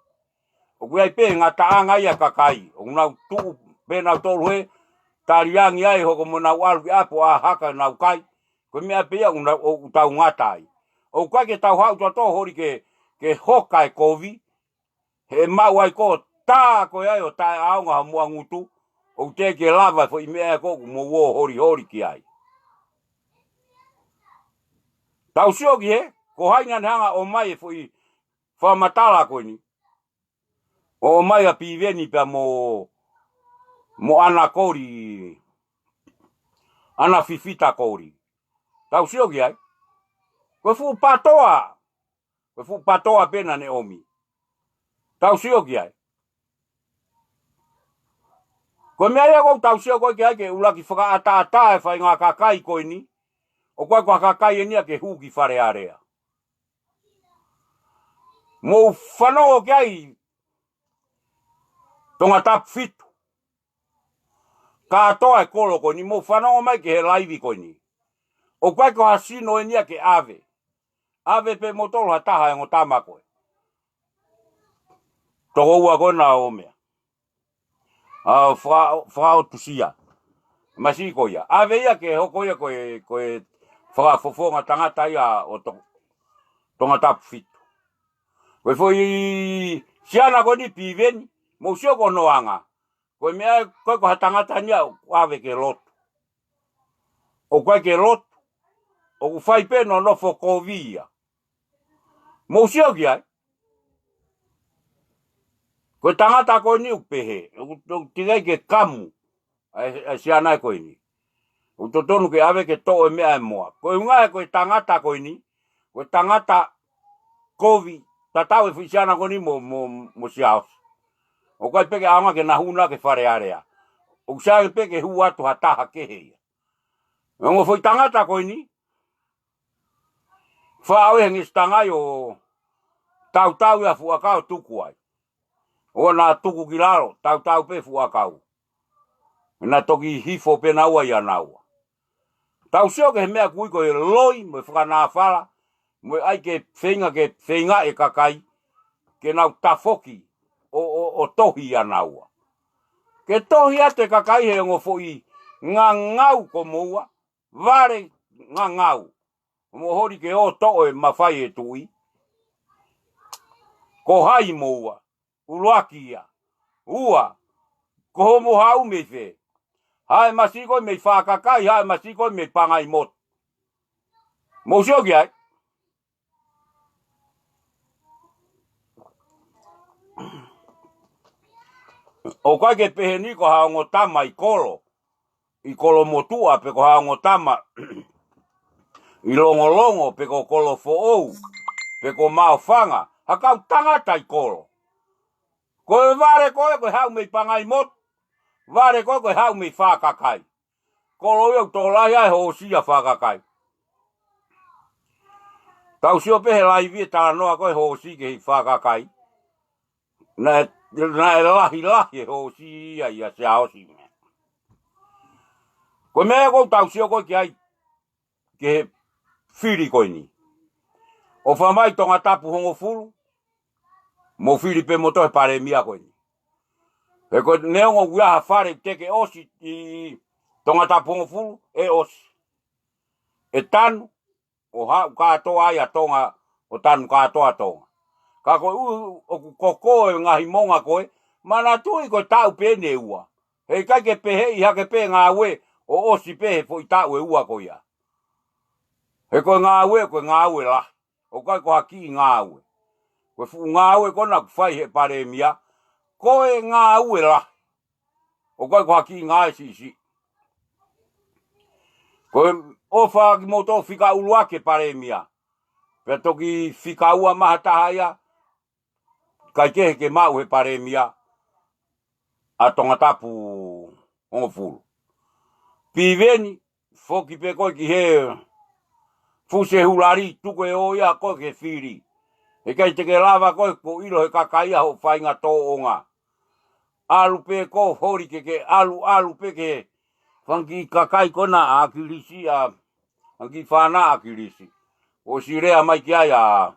ʻOku ʻi ai pē ngataʻanga ia ʻa e kakai. ʻOku nau tuʻu pē nautolu he taliangi ai hoko mo nau ʻalu ki ʻapi ʻo ʻā hake nau kai. Ko e meʻa pē ia ʻoku nau, ʻoku tau ngata ai. ʻOku ʻikai ke tau haʻu tautolu holi ke, ke hoka e kovi, he maʻu ai ko e tā ko ē ai ʻo taʻeʻaonga ha muʻa ngutu, ʻoku teʻeki ke lava e foʻi meʻa ko ē ʻoku mou ō holiholi ki ai. Tau sio ki he, ko hai naʻa ne hanga ʻo ʻomai e foʻi fakamatala ko eni. ʻO ʻomai ʻa Piveni pea mo, mo ʻAna Koli, ʻAna Fifita Koli. Tau sio ki ai. Ko e fuʻu patoa, ko e fuʻu patoa pē naʻa ne ʻomi. Tau sio ki ai. Ko e meʻa ia ʻoku tau sio ko ē ki ai ke ʻuluaki fakaʻataʻatā e faʻahinga kakai ko eni. ʻOku ʻikai ko ha kakai eni ia ke hū ki Fale Alea. Mou fanongo ki ai Tongatapu fitu. Kātoa e kolo ko eni, mou fanongo mai ki he laivi ko eni. ʻOku ʻikai ko ha sino eni ia ke ʻave. ʻAve pē moutolu ha taha e ongo tama ko ē. Toko ua ko ē naʻa ō meʻa. ʻA, faka-, fakaʻotusia. Masiʻi ko ia. ʻAve ia ke hoko ia ko e, ko e fakafofonga tangata ia ʻo To-, Tongatapu fitu. Ko e foʻi siana ko eni Piveni, mou sio ko hono anga. Ko e meʻa ko ē ko ha tangata eni ia ʻoku ʻave ke lotu. ʻOku ʻikai ke lotu. ʻOku fai pē hono nofo kovi ia. Mou sio ki ai. Ko e tangata ko eni ʻoku pehē, ʻoku, ʻoku teʻeki ai ke kamu ʻa e, ʻa e siana ko eni. ʻOku totonu ke ʻave ke toʻo e meʻa e moa. Ko e ʻuhinga he ko e tangata ko eni, ko e tangata kovi, tatau e foʻi siana ko eni mo, mo, mo Siaosi. ʻOku ʻikai pē ke ʻaonga ke na hū na ki Fale Alea. ʻOku sai ange pē ke hū atu ha taha kehe ia. Ongo foʻi tangata ko eni, faʻo e hangi sitangai ʻo tautau ia fuʻu ʻakau tuku ai. ʻO na tuku ki lalo, tautau pē fuʻu ʻakau. Na toki hifo pē naua ia naua. Tau sio ki he meʻa kui ko e loi, mo e fakanāfala, mo e ʻai ke feinga, ke feinga e kakai, ke nau tafoki ʻo, ʻo, ʻo tohi ia naua. Ke tohi atu e kakai he ongo foʻi ngangau ko moua, vale ngangau. Mo holi ke ō toʻo e mafai e tuʻi. Ko hai moua, ʻuluaki ia. Ua, ko hoʻomou haʻu mei fē? Haʻu masiʻi koe mei Fakakai, haʻu masiʻi koe mei Pangaimotu. Mou sio ki ai. ʻOku ʻikai ke pehē ni ko ha ongo tama ʻi Kolo, ʻi Kolomotuʻa, pe ko ha ongo tama ʻi Longolongo, pe ko Kolofoʻou, pe ko Maʻufanga, ha kau tangata ʻi Kolo. Ko e vale ko ē, ko e haʻu mei Pangaimotu, vale ko ē, ko e haʻu mei Fakakai. Kolo ia ʻoku tokolahi ai e hoosi ʻa Fakakai. Tau sio pē he laivi e talanoa ko ē hoosi ki he Fakakai. Naʻe, naʻe lahilahi e hoosi ia ʻia Siaosi mea. Ko e meʻa ʻoku tau sio ko ē ki ai, ki he fili ko eni. ʻOfa mai Tongatapu hongofulu, mou fili pē moutolu he palēmia ko eni. He ko e neongo ʻoku ʻi ai ha fale teʻeki ʻosi ʻi Tongatapu hongofulu, ʻe ʻosi. ʻE tanu, ʻo haʻu kātoa ai ʻa Tonga, ʻo tanu kātoa Tonga. Ka ko e ʻuhi ʻoku koko e ngaahi monga ko ē, manatuʻi ko e taʻu pē eni ʻe ua. He ʻikai ke pehē ʻi hake pē ngāue ʻo ʻosi pē he foʻi taʻu ʻe ua ko ia. He ko e ngāue, ko e ngāue lahi. ʻOku ʻikai ko ha kiʻi ngāue. Ko e fuʻu ngāue ko ena ʻoku fai he palēmia, ko e ngāue lahi. ʻOku ʻikai ko ha kiʻi ngāue siʻisiʻi. Ko e ʻofa kimoutolu fika ʻuluaki e palēmia. Pea toki fika ua mai ha taha ia, ʻikai kehe ke maʻu he palēmia ʻa Tongatapu hongofulu. Piveni, foki pē koe ki he fusi e hulali, tuku e ō ia ko ē ke fili. He ʻikai te ke lava koe kuo ʻilo he kakai ia hoʻo faʻahinga tōʻonga. ʻAlu pē ko ē holi ke ke ʻalu, ʻalu pē ki he fanga kiʻi kakai ko ena ʻa ʻAkilisi, ʻa, fanga kiʻi fānau ʻa ʻAkilisi. ʻOsi lea mai ki ai ʻa,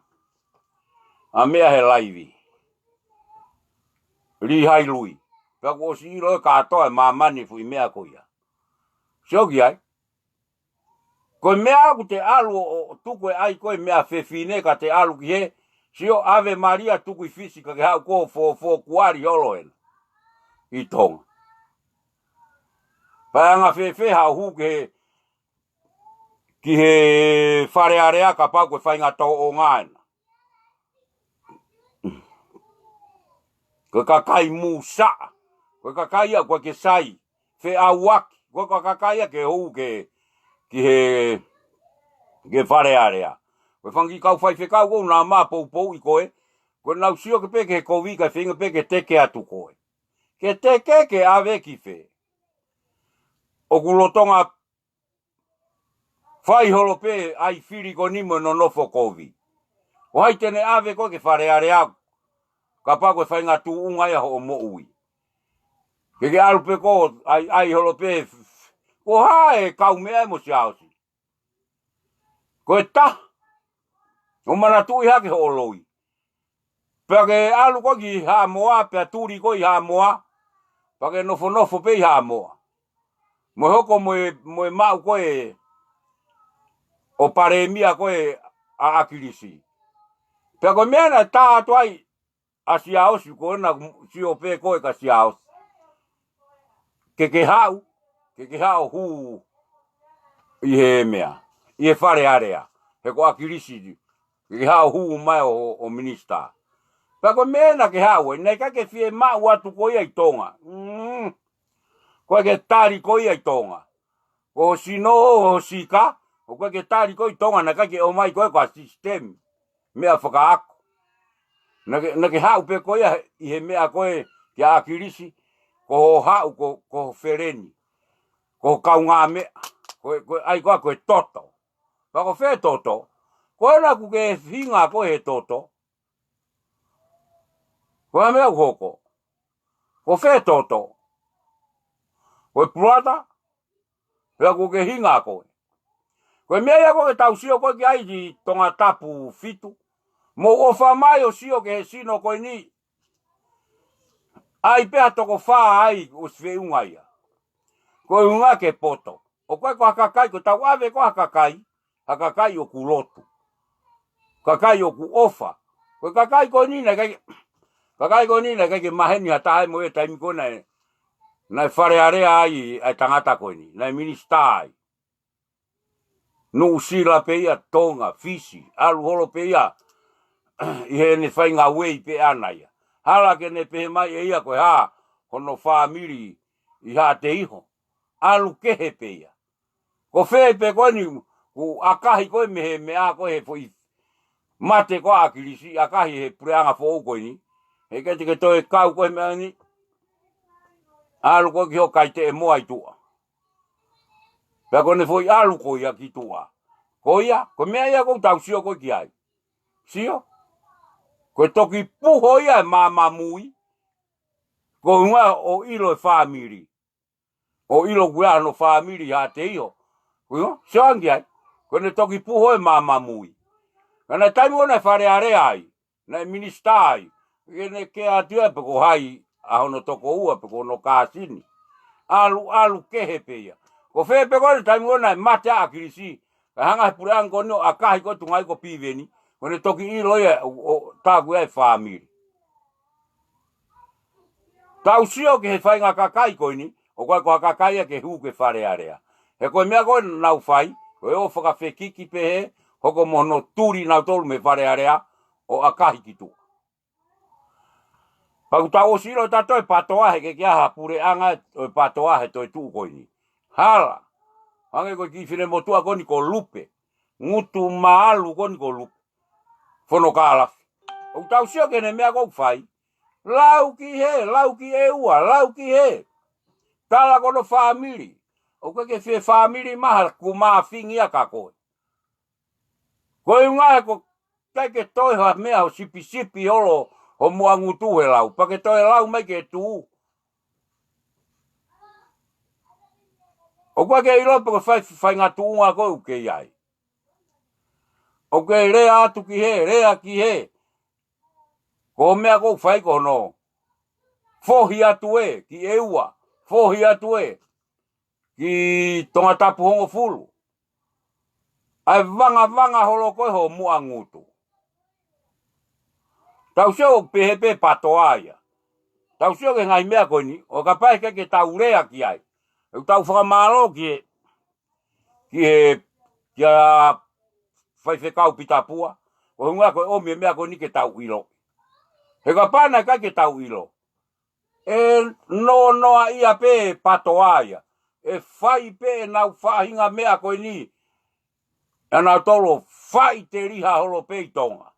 ʻa meʻa he laivi. Lihailui. Pea kuo ʻosi ʻilo ʻe kātoa e māmani e foʻi meʻa ko ia. Sio ki ai. Ko e meʻa ʻoku te ʻalu ʻo, ʻo tuku e ʻai ko e meʻa fefine ka te ʻalu ki he, sio, Ave Maria tuku ʻi Fisi ka ke haʻu ko ē ʻo fōfō kuali holo ena ʻi Tonga. Pea anga fēfē haʻo hū ki he, ki he Fale Alea kapau ko e faʻahinga tōʻonga ena. Ko e kakai mūsaʻa. Ko e kakai ia ʻoku ʻikai ke sai. Feʻauaki. Ko e kakai ia ke hū ke, ki he, ki he Fale Alea. Ko e fanga kiʻi kau faifekau ko ē naʻa mā poupouʻi koe. Ko ʻenau sio ke pē ke kovi ka feinga pē ke teke atu koe. Ke teke ke ʻave ki fē. ʻOku lolotonga fai holo pē ʻai fili ko eni mo e nonofo kovi. Ko hai te ne ʻave koe ki he Fale Alea kapau ko e faʻahinga tuʻunga ia hoʻo moʻui. Ke ke ʻalu pē ko ē ʻai, ʻai holo pē. Ko hai e kau meʻa mo Siaosi. Ko e taha. ʻO manatuʻi hake hoʻo loi. Pea ke ʻalu koe ki Haʻamoa, pea tuli koe ʻi Haʻamoa. Pea ke nofonofo pē ʻi Haʻamoa. Mo e hoko mo e, mo e maʻu ko ē ʻo palēmia ko ē ʻa ʻAkilisi. Pea ko e meʻa naʻe tā atu ai ʻa Siaosi ko ena sio pē ko ē ka Siaosi. Ke ke haʻu, ke ke haʻu hū ʻi he meʻa, ʻi he Fale Alea. He ko ʻAkilisi, ke ke haʻu hū mai ʻo, ʻo minisitā. Pea ko e meʻa naʻa ke haʻu ai, naʻe ʻikai ke fiemaʻu atu ko ia ʻi Tonga. Mm. Ko e ke tali ko ia ʻi Tonga. Ko ho sino, ho sika, ʻoku ʻikai ke tali koe ʻi Tonga, naʻe ʻikai ke ʻomai koe ko e sisitemi. Meʻa fakaako. Naʻa ke, naʻa ke haʻu pē ko ia ʻi he meʻa ko ē kia ʻAkilisi, ko ho haʻu, ko, ko ho feleni. Ko ho kaungāmeʻa, ko e, ko e ʻai ko ē ko e toto. Pea ko fē toto, ko ena ʻoku ke hinga ko ē he toto. Ko e meʻa ʻoku hoko. Ko fē toto. Ko e pulata, pea ʻoku ke hinga koe. Ko e meʻa ia ko ē ke tau sio ko ē ki ai ʻi Tongatapu fitu. Mou ʻofa mai ʻo sio ki he sino ko eni. ʻAi pē ha toko fā ai ʻosi feʻunga ia. Ko e ʻuhinga ke poto. ʻOku ʻikai ko ha kakai, ko e tau ʻave ko ē ha kakai, ha kakai ʻoku lotu. Kakai ʻoku ʻofa. Ko e kakai ko eni naʻe ʻikai, kakai ko eni naʻe ʻikai ke maheni ha taha mo e taimi ko ē naʻe, naʻe Fale Alea ai ʻa e tangata ko eni, naʻe minisitā ai. Nuʻusila pē ia, Tonga, Fisi, ʻalu holo pē ia, ʻi heʻene fai ngāue pē ʻana ia. Hala ke ne pehē mai ʻe ia ko e hā hono fāmili ʻi Haʻateiho. ʻAlu kehe pē ia. Ko fē pē ko eni, kuo ʻakahi ko ē mei he meʻa ko ē he foʻi mate ko ē ʻa ʻAkilisi, ʻakahi he puleʻanga foʻou ko eni. He ʻikai te ke toe kau ko ē he meʻa ni. ʻAlu ko ē ki ho kai teʻemoa ʻi tuʻa. Pea ko ʻene foʻi ʻalu ko ia ki tuʻa. Ko ia, ko e meʻa ia ʻoku tau sio ko ē ki ai. Sio? Ko e toki puho ia e maama mui. Ko e ʻuhinga ʻo ʻilo e fāmili. ʻO ʻilo kuo ʻi ai hono fāmili ʻi Haʻateiho. Ko ia, sio ange ai. Ko ʻene toki puho e maama mui. Ka naʻe taimi ko ē naʻe Fale Alea ai. Naʻe minisitā ai. Ke ne ke atu ia pe ko hai ʻa hono tokoua pe ko hono kāsini. ʻAlu, ʻalu kehe pē ia. Ko fē pē ko ē taimi ko ē naʻe mate ʻa ʻAkilisi. Ka hanga he puleʻanga ko eni ʻo ʻakahi ko ē tuʻunga ai ko Piveni. Ko ʻene toki ʻilo ia ʻo, ʻo tā ko ē e fāmili. Tau sio ki he faʻahinga kakai ko eni, ʻoku ʻikai ko ha kakai ia ke hū ki he Fale Alea. He ko e meʻa ko ē naʻa nau fai, ko e ō fakafekiki pē he, hoko mo hono tuli nautolu mei Fale Alea, ʻo ʻakahi ki tuʻa. Pea ʻoku tau ʻosi ʻilo ʻe tautolu e patoa he ʻikai ke ʻi ai ha puleʻanga ʻo e patoa he toetuʻu ko eni. Hala. Hangē ko e kiʻi finemotuʻa ko eni ko Lupe. Ngutu mālu ko eni ko Lupe. Fonokalafi. ʻOku tau sio ki heʻene meʻa ʻoku fai. Lau ki hē, lau ki ʻEua, lau ki hē. Tala ko hono fāmili. ʻOku ʻikai ke fie fāmili mai ha kuo mafingi ia kia koe. Ko e ʻuhinga he ʻoku ʻikai ke toe ha meʻa ho sipisipi holo ho muʻa ngutu he lau. Pea ke toe lau mai ke tuʻu. ʻOku ʻikai ke ʻilo pe ko e fai, faʻahinga tuʻunga ko ē ʻoku ke ʻi ai. ʻOku ke lea atu ki hē, lea ki hē. Ko e meʻa ʻoku fai ko hono fohi atu ē ki ʻEua, fohi atu ē ki Tongatapu hongofulu. ʻA e vangavanga holo ko ē ho muʻa ngutu. Tau sio ʻoku pehē pē PATOA ia. Tau sio ki he ngaahi meʻa ko eni, ʻo kapau ʻe ʻikai ke tau lea ki ai. ʻOku tau fakamālō ki he, ki he, kia Faifekau Pita Pua. Ko e ʻuhinga ko e ʻomi e meʻa ko eni ke tau ʻilo. He kapau naʻe ʻikai ke tau ʻilo, ʻe nonoa ia pē PATOA ia. ʻE fai pē ʻenau faʻahinga meʻa ko eni. ʻA nautolu ʻo faʻiteliha holo pē ʻi Tonga.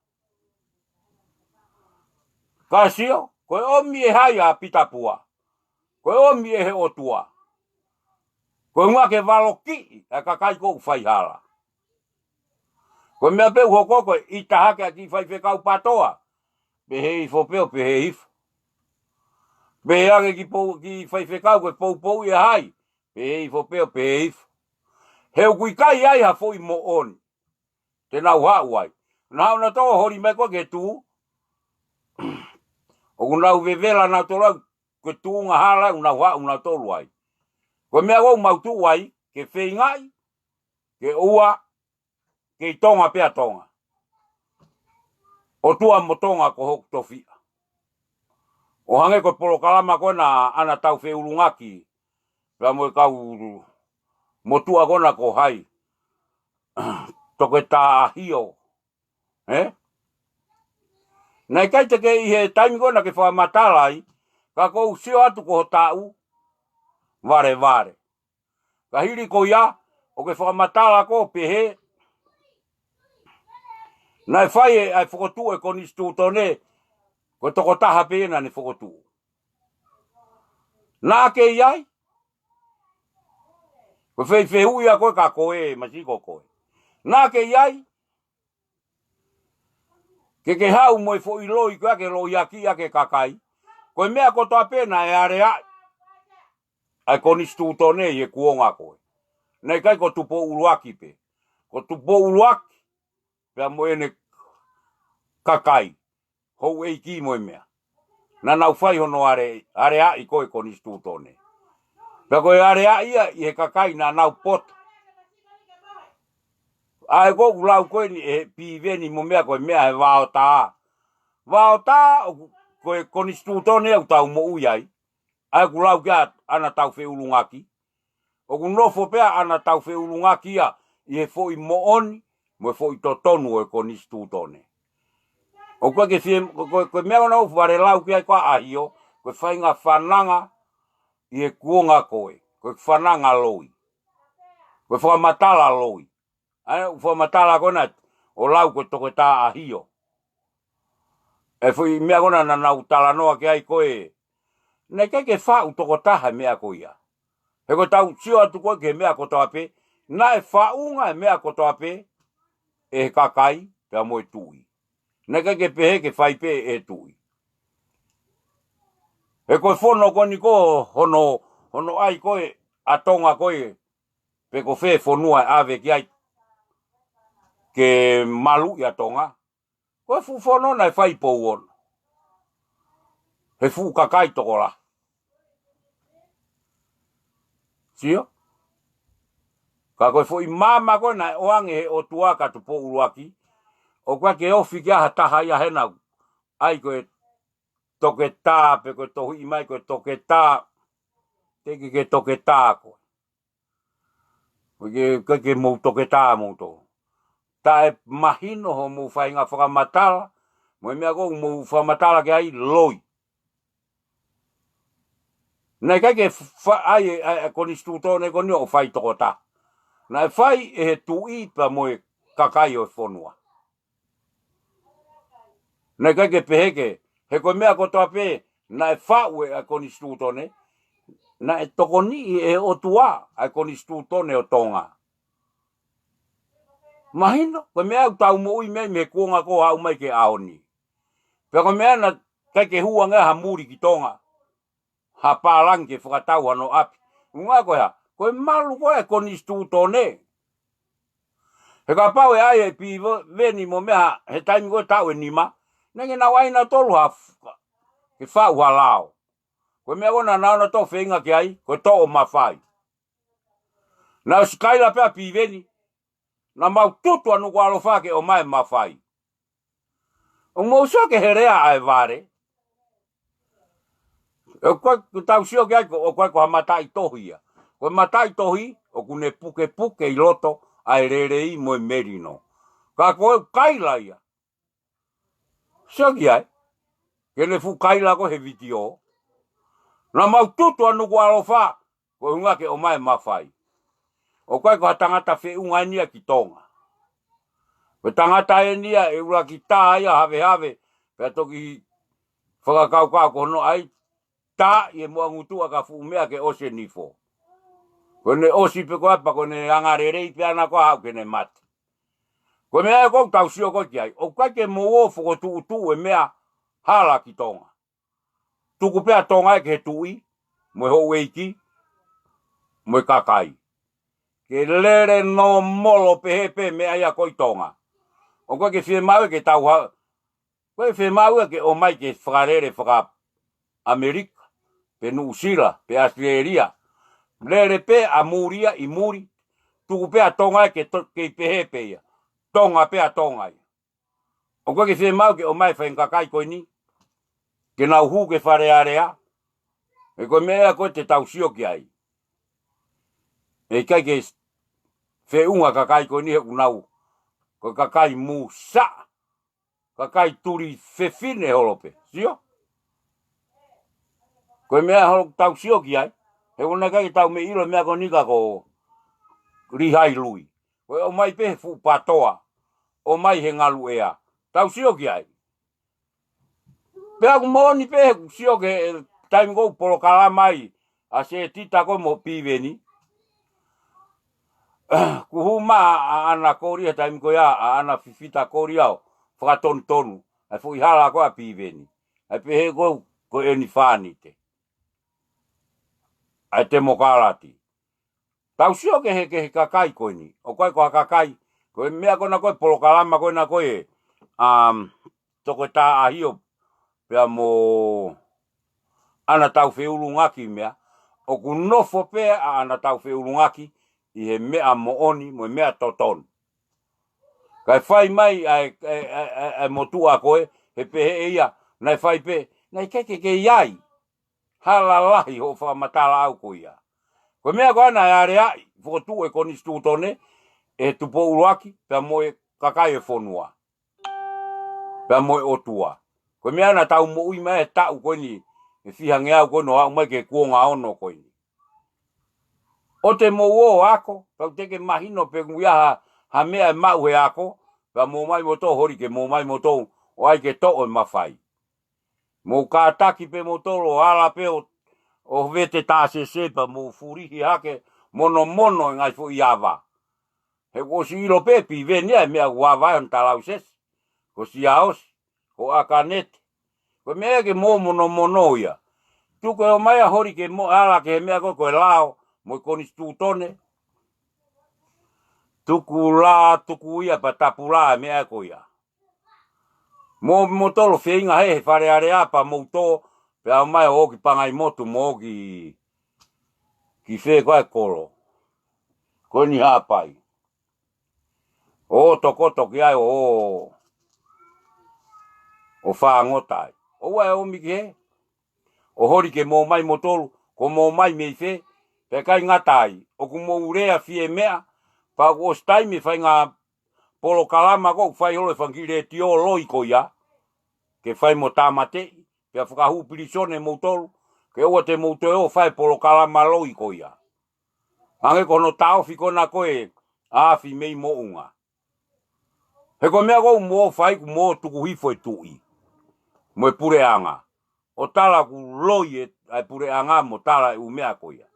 Ka sio, ko e ʻomi ʻe hai ʻa Pita Pua? Ko e ʻomi ʻe he ʻOtua. Ko e ʻuhinga ke valokiʻi ʻa e kakai ʻoku fai hala. Ko e meʻa pē ʻoku hoko ko e ʻita hake ʻa e kiʻi faifekau PATOA. Pehē hifo pē ʻo pehē hifo. Pehē ange kiʻi pou, kiʻi faifekau ko e poupouʻi ʻe hai. Pehē hifo pē ʻo pehē hifo. He ʻoku ʻikai ʻi ai ha foʻi moʻoni te nau haʻu ai. Naʻa nau tō holi mai ko ē ke tuʻu. ʻOku nau vevela nautolu au, ko e tuʻunga hala ʻoku nau haʻu nautolu ai. Ko e meʻa ʻoku mau tuʻu ai, ke feingaʻi, ke ʻoua, kei Tonga pē ʻa Tonga. ʻOtua mo Tonga ko hoku tofiʻa. ʻO hangē ko e polokalama ko ena ʻa ʻAna Tau Feʻulungaki. Pea mo e kau motuʻa ko ena ko hai. Toketā ʻAhio. Ē? Naʻe ʻikai te ke ʻi he taimi ko ena ke fakamatala ai, ka ʻoku ou sio atu ko ho taʻu, valevale. Ka hili ko ia, ʻoku ke fakamatala ko ē pehē, naʻe fai ʻa e fokotuʻu e konisitūtone, ko e tokotaha pē naʻa ne fokotuʻu. Naʻa ke ʻi ai, ko e fehuʻi ia ko ē kia koe, masiʻi ko koe. Naʻa ke ʻi ai, ke ke haʻu mo e foʻi loi ko ē ke loiʻaki ʻa e kakai. Ko e meʻa kotoa pē naʻe aleaʻi ʻa e konisitūtone ʻi he kuonga ko ē. Naʻe ʻikai ko Tupou ʻUluaki pē. Ko Tupou ʻUluaki, pea mo ʻene kakai. Houʻeiki mo e meʻa. Naʻa nau fai hono ale, aleaʻi ko ē konisitūtone. Pea ko e aleaʻi ia ʻi he kakai naʻa nau poto. ʻA ē ʻoku lau ko eni ʻe he pīveni mo e meʻa ko e meʻa he vaotā. Vaotā ʻoku, ko e konisitūtone ʻoku tau moʻui ai. ʻA ē ʻoku lau kia ʻAna Tau Feʻulungaki. ʻOku nofo pē ʻa ʻAna Tau Feʻulungaki ia ʻi he foʻi moʻoni, mo e foʻi totonu ʻo e konisitūtone. ʻOku ʻikai ke fie, ko, ko, ko e meʻa ʻoku ou fie lau ki ai ko ʻAhio, ko e faʻahinga fananga ʻi he kuonga ko ē, ko e fananga loi. Ko e fakamatala loi. ʻA ē, ʻoku fakamatala ko ena, ʻo lau ko e toketā ʻAhio. ʻE foʻi meʻa ko ena naʻa nau talanoa ki ai ko ē. Naʻe ʻikai ke faʻu tokotaha e meʻa ko ia. He ko ʻetau sio atu ko ē ki he meʻa kotoa pē, naʻe faʻunga e meʻa kotoa pē, ʻe he kakai, pea mo e tuʻi. Naʻe ʻikai ke pehē ke fai pē ʻe he tuʻi. He ko e fono ko eni ko hono, hono ʻai ko ē, ʻa Tonga ko ē, pe ko fē fonua ʻe ʻave ki ai, ke maluʻi ʻa Tonga. Ko e fuʻu fono naʻe fai Pouono. He fuʻu kakai tokolahi. Sio? Ka ko e foʻi maama ko ē naʻe ʻoange he ʻOtua kia Tupou ʻUluaki. ʻOku ʻikai ke ofi ki ai ha taha ia he naʻa ku ʻai ko e toketā, pe ko e tohiʻi mai ko e toketā. Te ke ke toketā ko ē. Ke, ke, ke mou toketā mou tō. Taʻe mahino hoʻomou faʻahinga fakamatala, mo e meʻa ʻoku mou fakamatala ki ai loi. Naʻe ʻikai ke fa-, ʻai, ʻai, ʻai konisitūtone ko eni ʻo fai tokotaha. Naʻe fai ʻe he tuʻi pea mo e kakai ʻo e fonua. Naʻe ʻikai ke pehē ke, he ko e meʻa kotoa pē, naʻe faʻu ʻe he konisitūtone, naʻe tokoniʻi ʻe he ʻOtua ʻa e konisitūtone ʻo Tonga. Mahino, ko e meʻa ʻoku tau moʻui mei ai mei he kuonga ko ē ʻo aʻu mai ki he ʻaho ni. Pea ko e meʻa naʻe ʻikai ke hū ange ha muli ki Tonga, ha pālangi ke fakatau hano ʻapi. ʻUhinga ko e hā? Ko e malu ko ē ʻa e konisitūtone. He kapau ʻe ʻai ʻe Piveni mo meʻa he taimi ko ē taʻu ʻe nima, naʻe ʻikai ke nau ʻai nautolu ha f-, ke faʻu ha lao. Ko e meʻa ko ē naʻa nau ō nautolu ʻo feinga ki ai, ko e toʻo mafai. Naʻe ʻosi kaila pē ʻa Piveni, naʻa mau tutu ʻa Nukuʻalofa ke ʻomai e mafai. ʻOku mou sio ki he lea ʻa e vale. ʻOku ʻikai, ʻoku tau sio ki ai ko, ʻoku ʻikai ko ha mataʻitohi ia. Ko e mataʻitohi, ʻoku ne pukepuke ʻi loto ʻa e lelei mo e melino. Ka ko e kaila ia. Sio ki ai. Ke ne fuʻu kaila ko ē he vitiō. Naʻa mau tutu ʻa Nukuʻalofa, ko e ʻuhinga ke ʻomai e mafai. ʻOku ʻikai ko ha tangata feʻunga eni ia ki Tonga. Ko e tangata eni ia ʻe ʻuluaki tā ia havehave, pea toki fakakaukau ko hono ʻai, tā ʻi he moʻa ngutu ʻa ka fuʻu meʻa ke ʻosi e nifo. Ko ʻene ʻosi pē ko ē pea ko ʻene anga lelei pē ʻana ko ē ʻo aʻu ki heʻene mate. Ko e meʻa ē ʻoku tau sio ko ē ki ai, ʻoku ʻikai ke mou ō ʻo fokotuʻutuʻu e meʻa hala ki Tonga. Tuku pē ʻa Tonga ia ki he tuʻi, mo e houʻeiki, mo e kakai. Ke lele nōmolo pehē pē meʻa ia ko ē ʻi Tonga. ʻOku ʻikai ke fiemaʻu ia ke tau ha-, ʻoku ʻikai fiemaʻu ia ke ʻomai ke fakalele faka-ʻAmelika, pe Nuʻusila, pe ʻAositelēlia. Lele pē ʻa muli ia ʻi muli, tuku pē ʻa Tonga ia ke to-, kei pehē pē ia. Tonga pē ʻa Tonga ia. ʻOku ʻikai ke fiemaʻu ke ʻomai e faʻahinga kakai ko eni, ke nau hū ki Fale Alea. He ko e meʻa ko ē te tau sio ki ai. ʻE ʻikai ke feʻunga kakai ko eni he ʻoku nau, ko e kakai mūsaʻa, kakai tuli fefine holo pē. Sio? Ko e meʻa holo ʻoku tau sio ki ai. He ʻoku ʻikai ke tau meimei ʻilo e meʻa ko eni ka ko e lihai lui. Ko e ʻomai pē he fuʻu patoa, ʻomai he ngalu ʻea. Tau sio ki ai. Pea ʻoku moʻoni pē he ʻoku sio ki he taimi ko ē ʻoku polokalama ai ʻa Setita ko ē mo Piveni. Kuo hū mai ʻa ʻAna Kolia he taimi ko ia, ʻa ʻAna Fifita Kolia ʻo fakatonutonu ʻa e foʻi hala ko ē ʻa Piveni. ʻA e pehē ko ē ko eni fānite ʻa e temokalati. Tau sio ki he, ki he kakai ko eni. ʻOku ʻikai ko ha kakai. Ko e meʻa ko ena ko e polokalama ko ena ko e, um, Toketā ʻAhio pea mo ʻAna Taufeʻulungaki meʻa. ʻOku nofo pē ʻa ʻAna Taufeʻulungaki ʻi he meʻa moʻoni mo e meʻa totonu. Kae fai mai ʻa e, ʻa e, ʻa e, ʻa e, ʻa e motuʻa ko ē, he pehē ʻe ia, naʻe fai pē, naʻe ʻikai ke kei ai. Hala lahi hoʻo fakamatala ʻau ko ia. Ko e meʻa ko ena ʻe aleaʻi, fokotuʻu e konisitūtone, ʻe he tupou ʻuluaki, pea mo e kakai e fonua. Pea mo e ʻOtua. Ko e meʻa naʻa tau moʻui mai e taʻu ko eni, ʻe fihangeau ko eni ʻo aʻu mai ki he kuonga ono ko eni. ʻOua te mou ō ʻo ako, pea ʻoku teʻeki mahino pe ʻoku ʻi ai ha, ha meʻa ʻe maʻu he ako, pea mou ō mai moutolu holi ke mou ō mai moutolu ʻo ʻai ke toʻo e mafai. Mou kātaki pē moutolu ʻo ala pē ʻo, ʻo vete tāsese pea mou fulihi hake monomono e ngaahi foʻi ava. He kuo ʻosi ʻilo pē ʻe Piveni ʻa e meʻa ʻoku ava ai hono talausesi. Ko Siaosi, ko ʻAkanete. Ko e meʻa ke mou monomono ia. Tuku e ō mai ʻa holi ke mou ala ki he meʻa ko ē ko e lao, mo e konisitūtone. Tuku lā, tuku ia pea tapu lā e meʻa ko ia. Mou, moutolu feinga he, he Fale Alea pea mou tō, pea ō mai ʻo ō ki Pangaimotu mo ō ki, ki fē ko ē kolo. Ko eni Haʻapai. ʻO tokoto ki ai ʻo, ʻo fāngota ai. ʻOua ʻe ō mai ki hē. ʻO holi ke mou ō mai moutolu, ko mou ō mai mei fē, pea ʻikai ngata ai, ʻoku mou lea fie meʻa, pea ʻoku ʻosi taimi e faʻahinga polokalama ko ē ʻoku fai holo ʻe he fanga kiʻi letiō loi ko ia, ke fai mo tāmateʻi, pea fakahū pilīsone moutolu, ke ʻoua te mou toe ō ʻo fai e polokalama loi ko ia. Hangē ko hono taʻofi ko ena ko ē ʻa e afi mei Moʻunga. He ko e meʻa ko ē ʻoku mou fai, ʻoku mou tuku hifo e tuʻi mo e puleʻanga. ʻO tala ʻoku loi e, ʻa e puleʻanga mo tala e ʻū meʻa ko ia.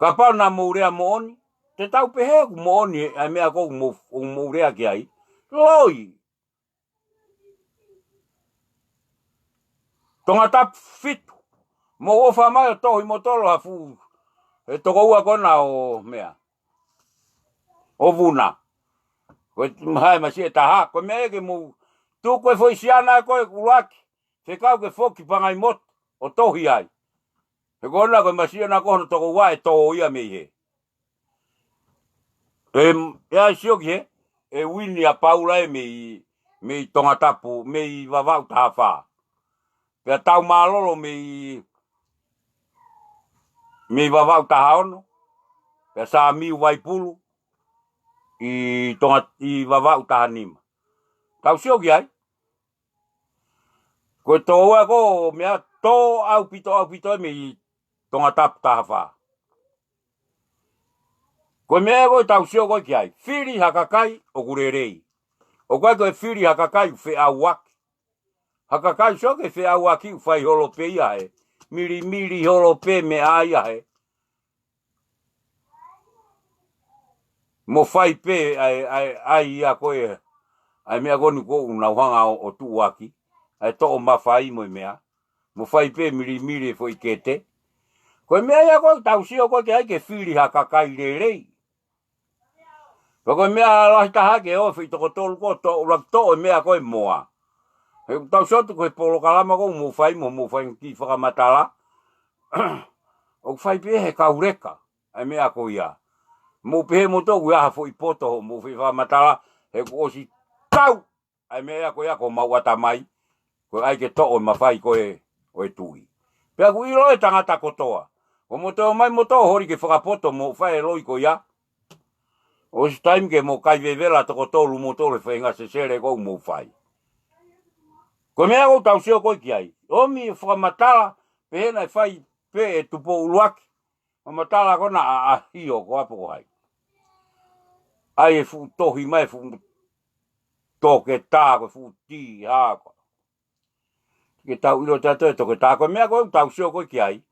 Kapau naʻa mou lea moʻoni, te tau pehē ʻoku moʻoni ʻa e meʻa ko ē ʻoku mou, ʻoku mou lea ki ai. Loi! Tongatapu fitu. Mou ʻofa mai ʻo tohi mo tolo ha fuʻu, he tokoua ko ena ʻo meʻa, ʻo Vuna. Ko e mahai masiʻi ʻe taha. Ko e meʻa ia ke mou tuku e foʻi siana ko ē ʻuluaki, fekau ke foki Pangaimotu ʻo tohi ai. He ko ena ko e masiʻi ʻena ko hono tokoua ʻe tō ia mei he. ʻE, ʻe ai sio ki he, ʻe uini ʻa Paula ē mei, mei Tongatapu, mei Vavaʻu taha fā. Pea Taumālolo mei, mei Vavaʻu taha ono. Pea Samiu Vaipulu ʻi Tonga, ʻi Vavaʻu taha nima. Tau sio ki ai. Ko e tokoua ko ē ʻo meʻa, tō ʻaupito, ʻaupito ē mei Tongatapu taha fā. Ko e meʻa ko ē tau sio ko ē ki ai. Fili ha kakai ʻoku lelei. ʻOku ʻikai ko e fili ha kakai ʻoku feʻauaki. Ha kakai sio ke feʻauaki ʻoku fai holo pē ia he. Milimili holo pē meʻa ia he. Mo fai pē ʻa e, ʻa e, ʻa e ia ko ē, ʻa e meʻa ko eni ko ē ʻoku nau hanga ʻo, ʻo tuʻuaki, ʻa e toʻo mafai mo e meʻa. Mo fai pē milimili e foʻi kete. Ko e meʻa ia ko ē tau sio ko ē ki ai ke fili ha kakai lelei. Pea ko e meʻa lahi taha ke ʻoua ʻe fai toko tolu ko ē toʻo, ʻuluaki toʻo e meʻa ko ē moa. He tau sio atu ko e polokalama ko ē mou fai mo, mou fai ki fakamatala. ʻOku fai pē he kau leka ʻa e meʻa ko ia. Mou pehē moutolu ʻoku ʻi ai ha foʻi poto hoʻomou fai fakamatala, he kuo ʻosi tau ʻa e meʻa ko ia ko homau ʻatamai, ko e ʻai ke toʻo e mafai ko ē ʻo e tuʻi. Pea ʻoku ʻilo ʻe he tangata kotoa. Ko moutolu mai moutolu holi ke fakapoto mo fai e loi ko ia. ʻOsi taimi ke mou kai vevela toko tolu moutolu he faʻahinga sesele ko ē ʻoku mou fai. Ko e meʻa ko ē ʻoku tau sio ko ē ki ai. ʻOmi e fakamatala, pehē naʻe fai pē ʻe Tupou ʻUluaki. ʻO matala ko ena ʻa, ʻa Hio ko ē pe ko hai. ʻAi e fuʻu tohi mai, fuʻu toketā, ko e fuʻu tī, ha ko. Ke tau ʻilo tautolu e toketā, ko e meʻa ko ē ʻoku tau sio ko ē ki ai.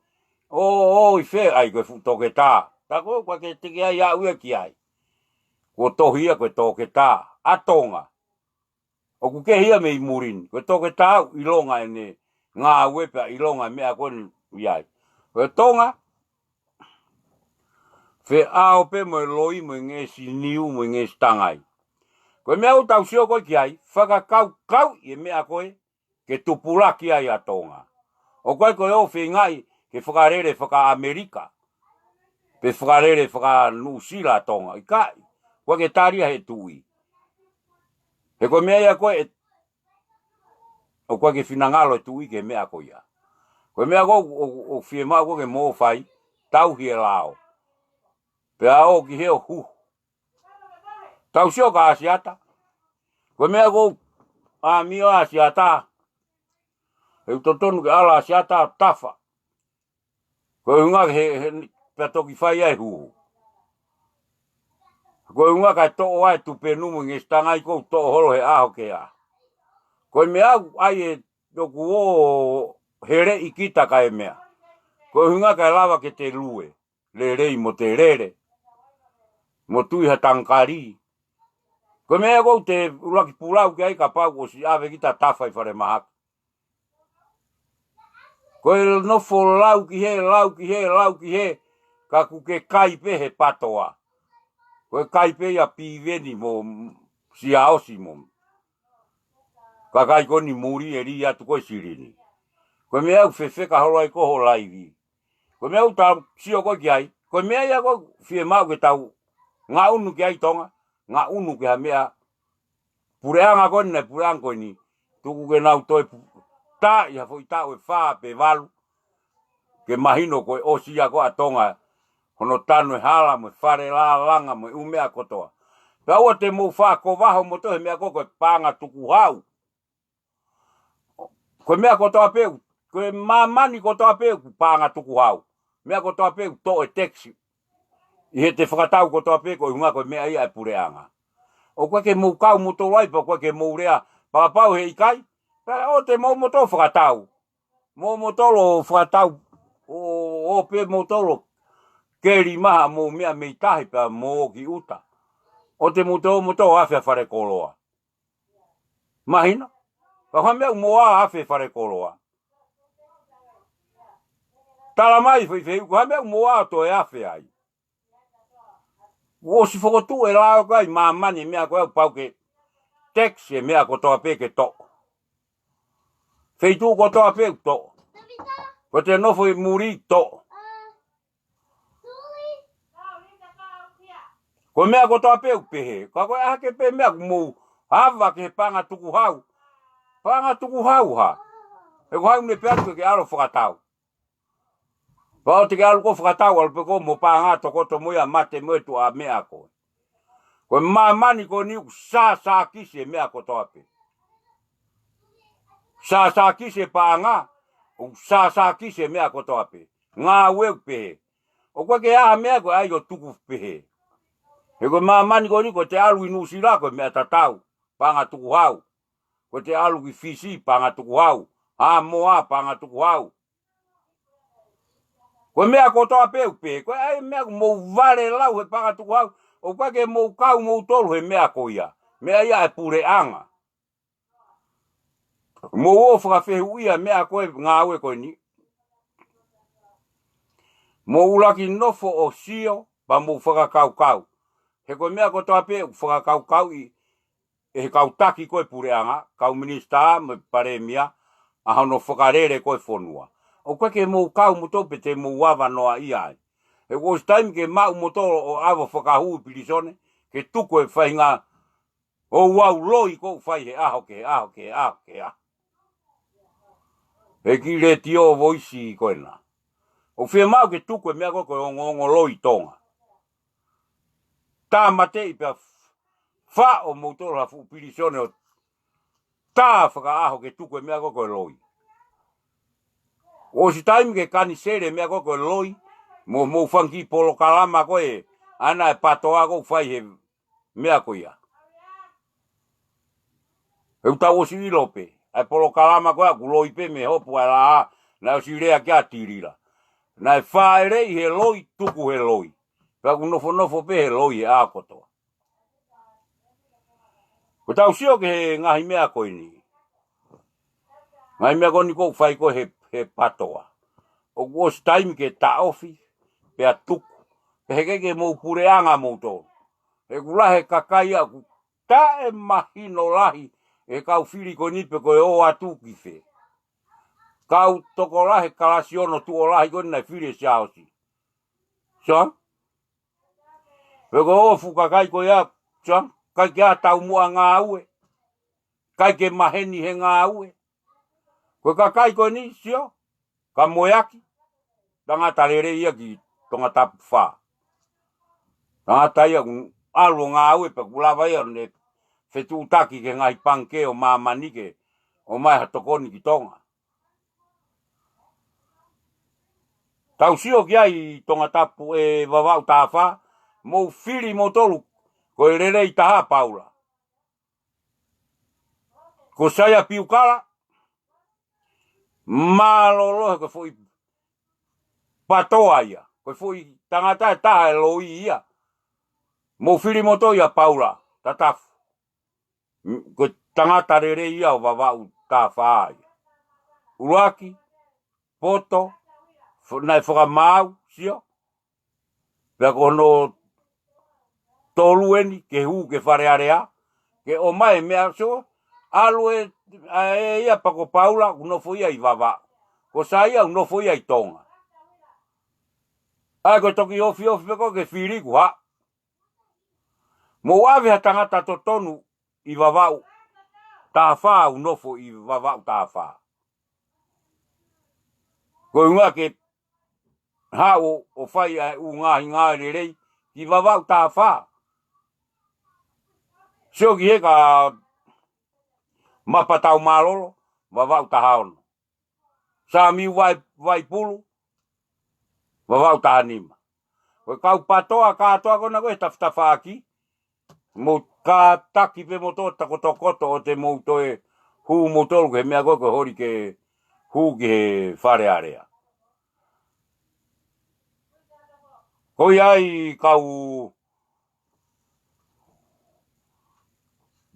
ʻO, ʻo, ʻi fē ʻai ko e fuʻu toketā. Tā ko ē ʻoku ʻikai ke teke ai aʻu ia ki ai. Kuo tohi ia ko e toketā. ʻA Tonga. ʻOku kehe ia mei muli ni. Ko e toketā ʻoku ʻilonga ʻene ngāue pea ʻilonga e meʻa ko eni ʻi ai. Ko e Tonga, feʻao pē mo e loi mo e ngeʻesi niu mo e ngeʻesi tangai. Ko e meʻa ʻoku tau sio ko ē ki ai, fakakaukauʻi e meʻa ko ē, ke tupulaki ai ʻa Tonga. ʻOku ʻikai ko e ʻo feingaʻi ke fakalele faka-ʻAmelika. Pe fakalele faka-Nuʻusila ʻa Tonga. ʻIkai. ʻOku ʻikai ke tali ia he tuʻi. He ko e meʻa ia ko ē, ʻoku ʻikai ke finangalo e tuʻi ki he meʻa ko ia. Ko e meʻa ko ē ʻoku, ʻoku, ʻoku fiemaʻu ko ē ke mou fai, tauhi e lao. Pea ō ki he ʻo huhu. Tau sio kia ʻAsiata. Ko e meʻa ko ē ʻoku ʻāmio ʻa ʻAsiata. He ʻoku totonu ke ʻalu ʻa ʻAsiata ʻo tafa. Ko e ʻuhinga he, he, pea toki fai ai e huhu. Ko e ʻuhinga kae toʻo ai e tupenu mo e ngeʻesi tangai ko ē ʻoku toʻo holo he ʻaho ke ʻaho. Ko e meʻa ʻoku ʻai e ʻoku ō heleʻi kita kae meʻa. Ko e ʻuhinga kae lava ke te lue. Lelei mo te lele. Mo tui ha tangakali. Ko e meʻa ko ē ʻoku te ʻuluaki pulau ki ai kapau ʻosi ʻave kita tafa ʻi falemahaki. Ko e nofo lau ki hē, lau ki hē, lau ki hē, ka ʻoku ke kai pē he patoa. Ko e kai pē ia Piveni mo Siaosi mo. Kakai ko eni muli ʻe lī atu ko ē silini. Ko e meʻa ʻoku fefeka holo ai ko ho laivi. Ko e meʻa ʻoku tau sio ko ē ki ai. Ko e meʻa ia ko ē fiemaʻu ke tau ngaʻunu ki ai Tonga. Ngaʻunu ki ha meʻa. Puleʻanga ko eni, naʻe puleʻanga ko eni. Tuku ke nau toe pu-, tā ʻi ha foʻi taʻu ʻe fā pe valu. Ke mahino ko e ʻosi ia ko ē ʻa Tonga. Hono tanu e hala mo e fale lālanga mo e ʻū meʻa kotoa. Pea ʻoua te mou fakakovaho moutolu he meʻa ko ē ko e paʻanga tukuhau. Ko e meʻa kotoa pē, ko e māmani kotoa pē, ʻoku paʻanga tukuhau. Meʻa kotoa pē, ʻoku toʻo e tekisi. ʻI heʻete fakatau kotoa pē, ko e ʻuhinga ko e meʻa ia ʻa e puleʻanga. ʻOku ʻikai ke mou kau moutolu ai, pea ʻoku ʻikai ke mou lea, pea kapau he ʻikai, pea ʻoua te mou moutolu fakatau. Mo moutolu ʻo fakatau, ʻo, ʻo pē moutolu ʻo keli mai haʻamou meʻa mei tahi pea mo ō ki ʻuta. ʻOua te moutolu, moutolu ʻo afe ʻa Falekoloa. Mahino? Ka ko e hā e meʻa ʻoku mou ō ʻo afe ʻa Falekoloa? Tala mai fēfē, ko e hā e meʻa ʻoku mou ō ʻo toe afe ai? Kuo ʻosi fokotuʻu e lao ko ē ʻi māmani e meʻa ko ē ʻoku pau ke tax e meʻa kotoa pē ke toʻo. Feituʻu kotoa pē ʻoku toʻo. Ko ʻete nofo ʻi muli toʻo. Ko e meʻa kotoa pē ʻoku pehē. Ka ko e hā hake pē meʻa ʻoku mou ava ki he paʻanga tukuhau. Paʻanga tukuhau hā? He ko hai ne pehē atu ke ke ʻalu ʻo fakatau? Pea ʻoua te ke ʻalu koe ʻo fakatau, ʻalu pē koe mo e paʻanga tokoto mo ia mate mo e tuʻa meʻa ko ē. Ko e māmani ko eni ʻoku sāsākisi e meʻa kotoa pē. Sāsākisi e paʻanga, ʻoku sāsākisi e meʻa kotoa pē. Ngāue ʻoku pehē. ʻOku ʻikai ke ʻi ai ha meʻa ko e ʻai ʻo tuku pehē. He ko e māmani ko eni ko ʻete ʻalu ʻi Nuʻusila ko e meʻa tatau, paʻanga tukuhau. Ko ʻete ʻalu ki Fisi, paʻanga tukuhau. Haʻamoa, paʻanga tukuhau. Ko e meʻa kotoa pē ʻoku pehē, ko e ʻai e meʻa ʻoku mou vale lau he paʻanga tukuhau, ʻoku ʻikai ke mou kau moutolu he meʻa ko ia. Meʻa ia ʻa e puleʻanga. Mou ō ʻo fakafehuʻia e meʻa ko ē ngāue ko eni. Mou ʻuluaki nofo ʻo sio, pea mou fakakaukau. He ko e meʻa kotoa pē ʻoku fakakaukauʻi ʻe he kau taki ko ē puleʻanga, kau minisitā mo e palēmia, ʻa hono fakalele ko ē fonua. ʻOku ʻikai ke mou kau moutolu pe te mou ava noa ia ai. He kuo ʻosi taimi ke maʻu moutolu ʻo ava ʻo fakahū ʻi pilīsone, ke tuku e faʻahinga ouau loi ʻoku fai he ʻaho ki he ʻaho ki he ʻaho ki he ʻaho. He kiʻi letiō Voice ko ena. ʻOku fiemaʻu ke tuku e meʻa ko ē ko e ongoongo loi Tonga. Tāmateʻi pea faʻo moutolu ha fuʻu pilīsone ʻo tā fakaʻaho ke tuku e meʻa ko ē ko e loi. ʻOsi taimi ke kaniseli e meʻa ko ē ko e loi, mo, mo e fanga kiʻi polokalama ko ē, ʻa ena e PATOA ʻoku fai he meʻa ko ia. He ʻoku tau ʻosi ʻilo pē, ʻa e polokalama ko ē ʻoku loi pē mei hopo ʻa e laʻā, naʻe ʻosi lea ki ai ʻa Tilila. Naʻe fāʻeleʻi he loi, tuku he loi. Pea ʻoku nofonofo pē he loi he ʻaho kotoa. Ko ʻetau sio ki he ngaahi meʻa ko eni. Ngaahi meʻa ko eni ʻoku fai ko ē he, he PATOA. ʻOku ʻosi taimi ke taʻofi, pea tuku. Pea he ʻikai ke mou puleʻanga moutolu. He ʻoku lahi e kakai ʻoku taʻemahino lahi e kau fili ko eni pe ko e ō atu ki fē. Kau tokolahi e kalasi ono tuʻo lahi ko eni naʻe fili ʻe Siaosi. Sio? Pe ko e ō fuʻu kakai ko ia, sio? ʻIkai ke ʻi ai ha taumuʻa ngāue. ʻIkai ke maheni he ngāue. Ko e kakai ko eni, sio? Ka moeaki, tangata lelei ia ki Tongatapu fā. Tangata ia ʻoku ʻalu ʻo ngāue pea ʻoku lava ia ʻo ne fetuʻutaki ki he ngaahi pangikē ʻo māmani ke ʻomai ha tokoni ki Tonga. Tau sio ki ai Tongatapu ʻe Vavaʻu Taha Fā, mou fili moutolu, ko e lelei taha Paula. Ko Saia Piukala, mālōlō he ko e foʻi PATOA ia. Ko e foʻi tangata ʻe taha ʻe loi ia. Mou fili moutolu ia Paula, Tatafu. M-, ko e tangata lelei ia ʻo Vavaʻu Taha Fā ia. ʻUluaki, poto, fo-, naʻe fakamaau, sio. Pea ko hono tolu eni, ke hū ki Fale Alea, ke ʻomai e meʻa sio, ʻalu ē, ʻa ē ia pea ko Paula, ʻoku nofo ia ʻi Vavaʻu. Ko Saia, ʻoku nofo ia ʻi Tonga. ʻA ia ko e toki ofiofi pē ko ē ke fili kuo haʻu. Mou ʻave ha tangata totonu ʻi Vavaʻu Taha Fā, ʻoku nofo ʻi Vavaʻu Taha Fā. Ko e ʻuhinga ke haʻu ʻo fai ʻa e ʻū ngaahi ngāue lelei ki Vavaʻu Taha Fā. Sio ki he ka Mapatau Mālolo, Vavaʻu Taha Ono. Samiu Vai-, Vaipulu, Vavaʻu Taha Nima. Ko e kau PATOA kātoa ko ena ko ē he tafatafaʻaki, mou kātaki pē moutolu ʻo takotokoto ʻo te mou toe hū moutolu ki he meʻa ko ē ko e holi ke hū ki he Fale Alea. Ko ia ai kau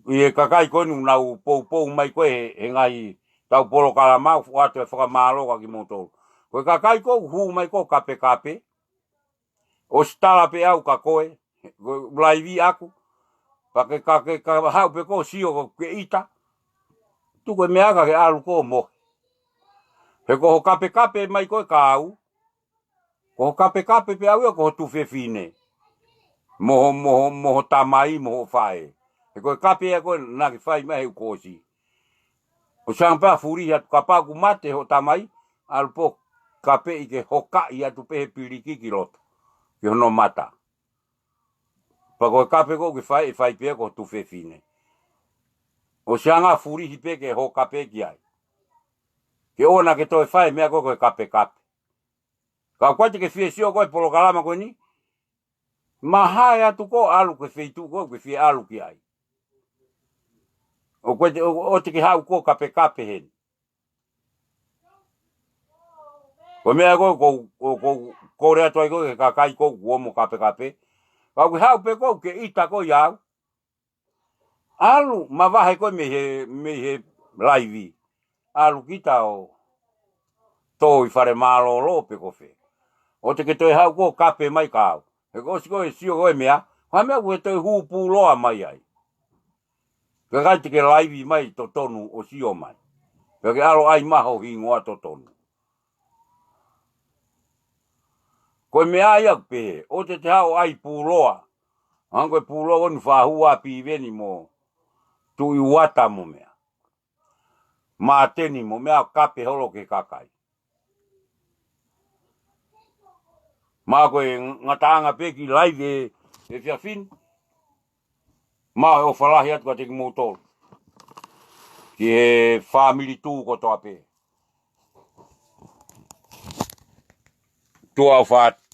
ʻi he kakai ko eni ʻoku nau poupou mai ko ē he, he ngaahi tau polokalama ʻoku ʻoatu e fakamālō kiate kimoutolu. Ko e kakai ko ē ʻoku hū mai ko ē kapekape, ʻosi tala pē ʻe au kia koe, ko e laivi ʻaku, pea ke ka, ke ka haʻu pē ko ē ʻo sio ko ē ke ʻita, tuku e meʻa ka ke ʻalu ko ē ʻo mohe. He ko hoʻo kapekape mai ko ē kia au, ko hoʻo kapekape pē ʻaʻau ia ko ho tuofefine. Mo ho, mo ho, mo ho tamai, mo ho faʻē. He ko e kape ia ko ē naʻa ke fai mai he ʻoku ke ʻosi. ʻOsi ange pē ʻa e fulihi atu kapau ʻoku mate hoʻo tamai, ʻalu pē ʻo kapeʻi ke hokaʻi atu pē he piliki ki loto. Ki hono mata. Pea ko e kape ko ē ʻoku ke fai, ʻe fai pē ia ko ho tuofefine. ʻOsi ange ʻa e fulihi pē ke hokape ki ai. Ke ʻoua naʻa ke toe fai e meʻa ko ē ko e kapekape. Ka ʻoku ʻikai te ke fie sio ko ē he polokalama ko eni, mahalo ʻe ʻatu ko ē ʻalu ki he feituʻu ko ē ʻoku ke fie ʻalu ki ai. ʻOku ʻikai te, ʻo, ʻoua te ke haʻu ko ē ʻo kapekape heni. Ko e meʻa ko ē ʻoku, ʻoku, ʻoku ou kole atu ai ko ē ki he kakai ko ē ʻoku ō mo kapekape. Ka ʻoku ke haʻu pē ko ē ʻo ke ʻita ko ē ʻiate au. ʻAlu, mavahe ko ē mei he, mei he laivi. ʻAlu kita ʻo tō ʻi fale mālōlō pe ko fē. ʻOua te ke toe haʻu ko ē ʻo kape mai kia au. He kuo ʻosi ko ē sio ko ē meʻa, ko e hā e meʻa ʻoku ke toe hū puloa mai ai. Ka ʻikai te ke laivi mai totonu ʻo sio mai. Pea ke ʻalu ʻai mai ho hingoa totonu. Ko e meʻa ia ʻoku pehē, ʻoua te te haʻu ʻo ʻai puloa. Hangē ko e puloa ko eni ʻoku fāhua piveni mo tuʻi uata mo meʻa. Māteni mo meʻa ʻo kape holo ki he kakai. Mahalo ko e ngataʻanga pē kiʻi laivi he efiafi ni. Mahalo ʻofa lahi atu kiate kimoutolu. Ki he fāmili tuʻu kotoa pē. Tuʻa ʻofa atu.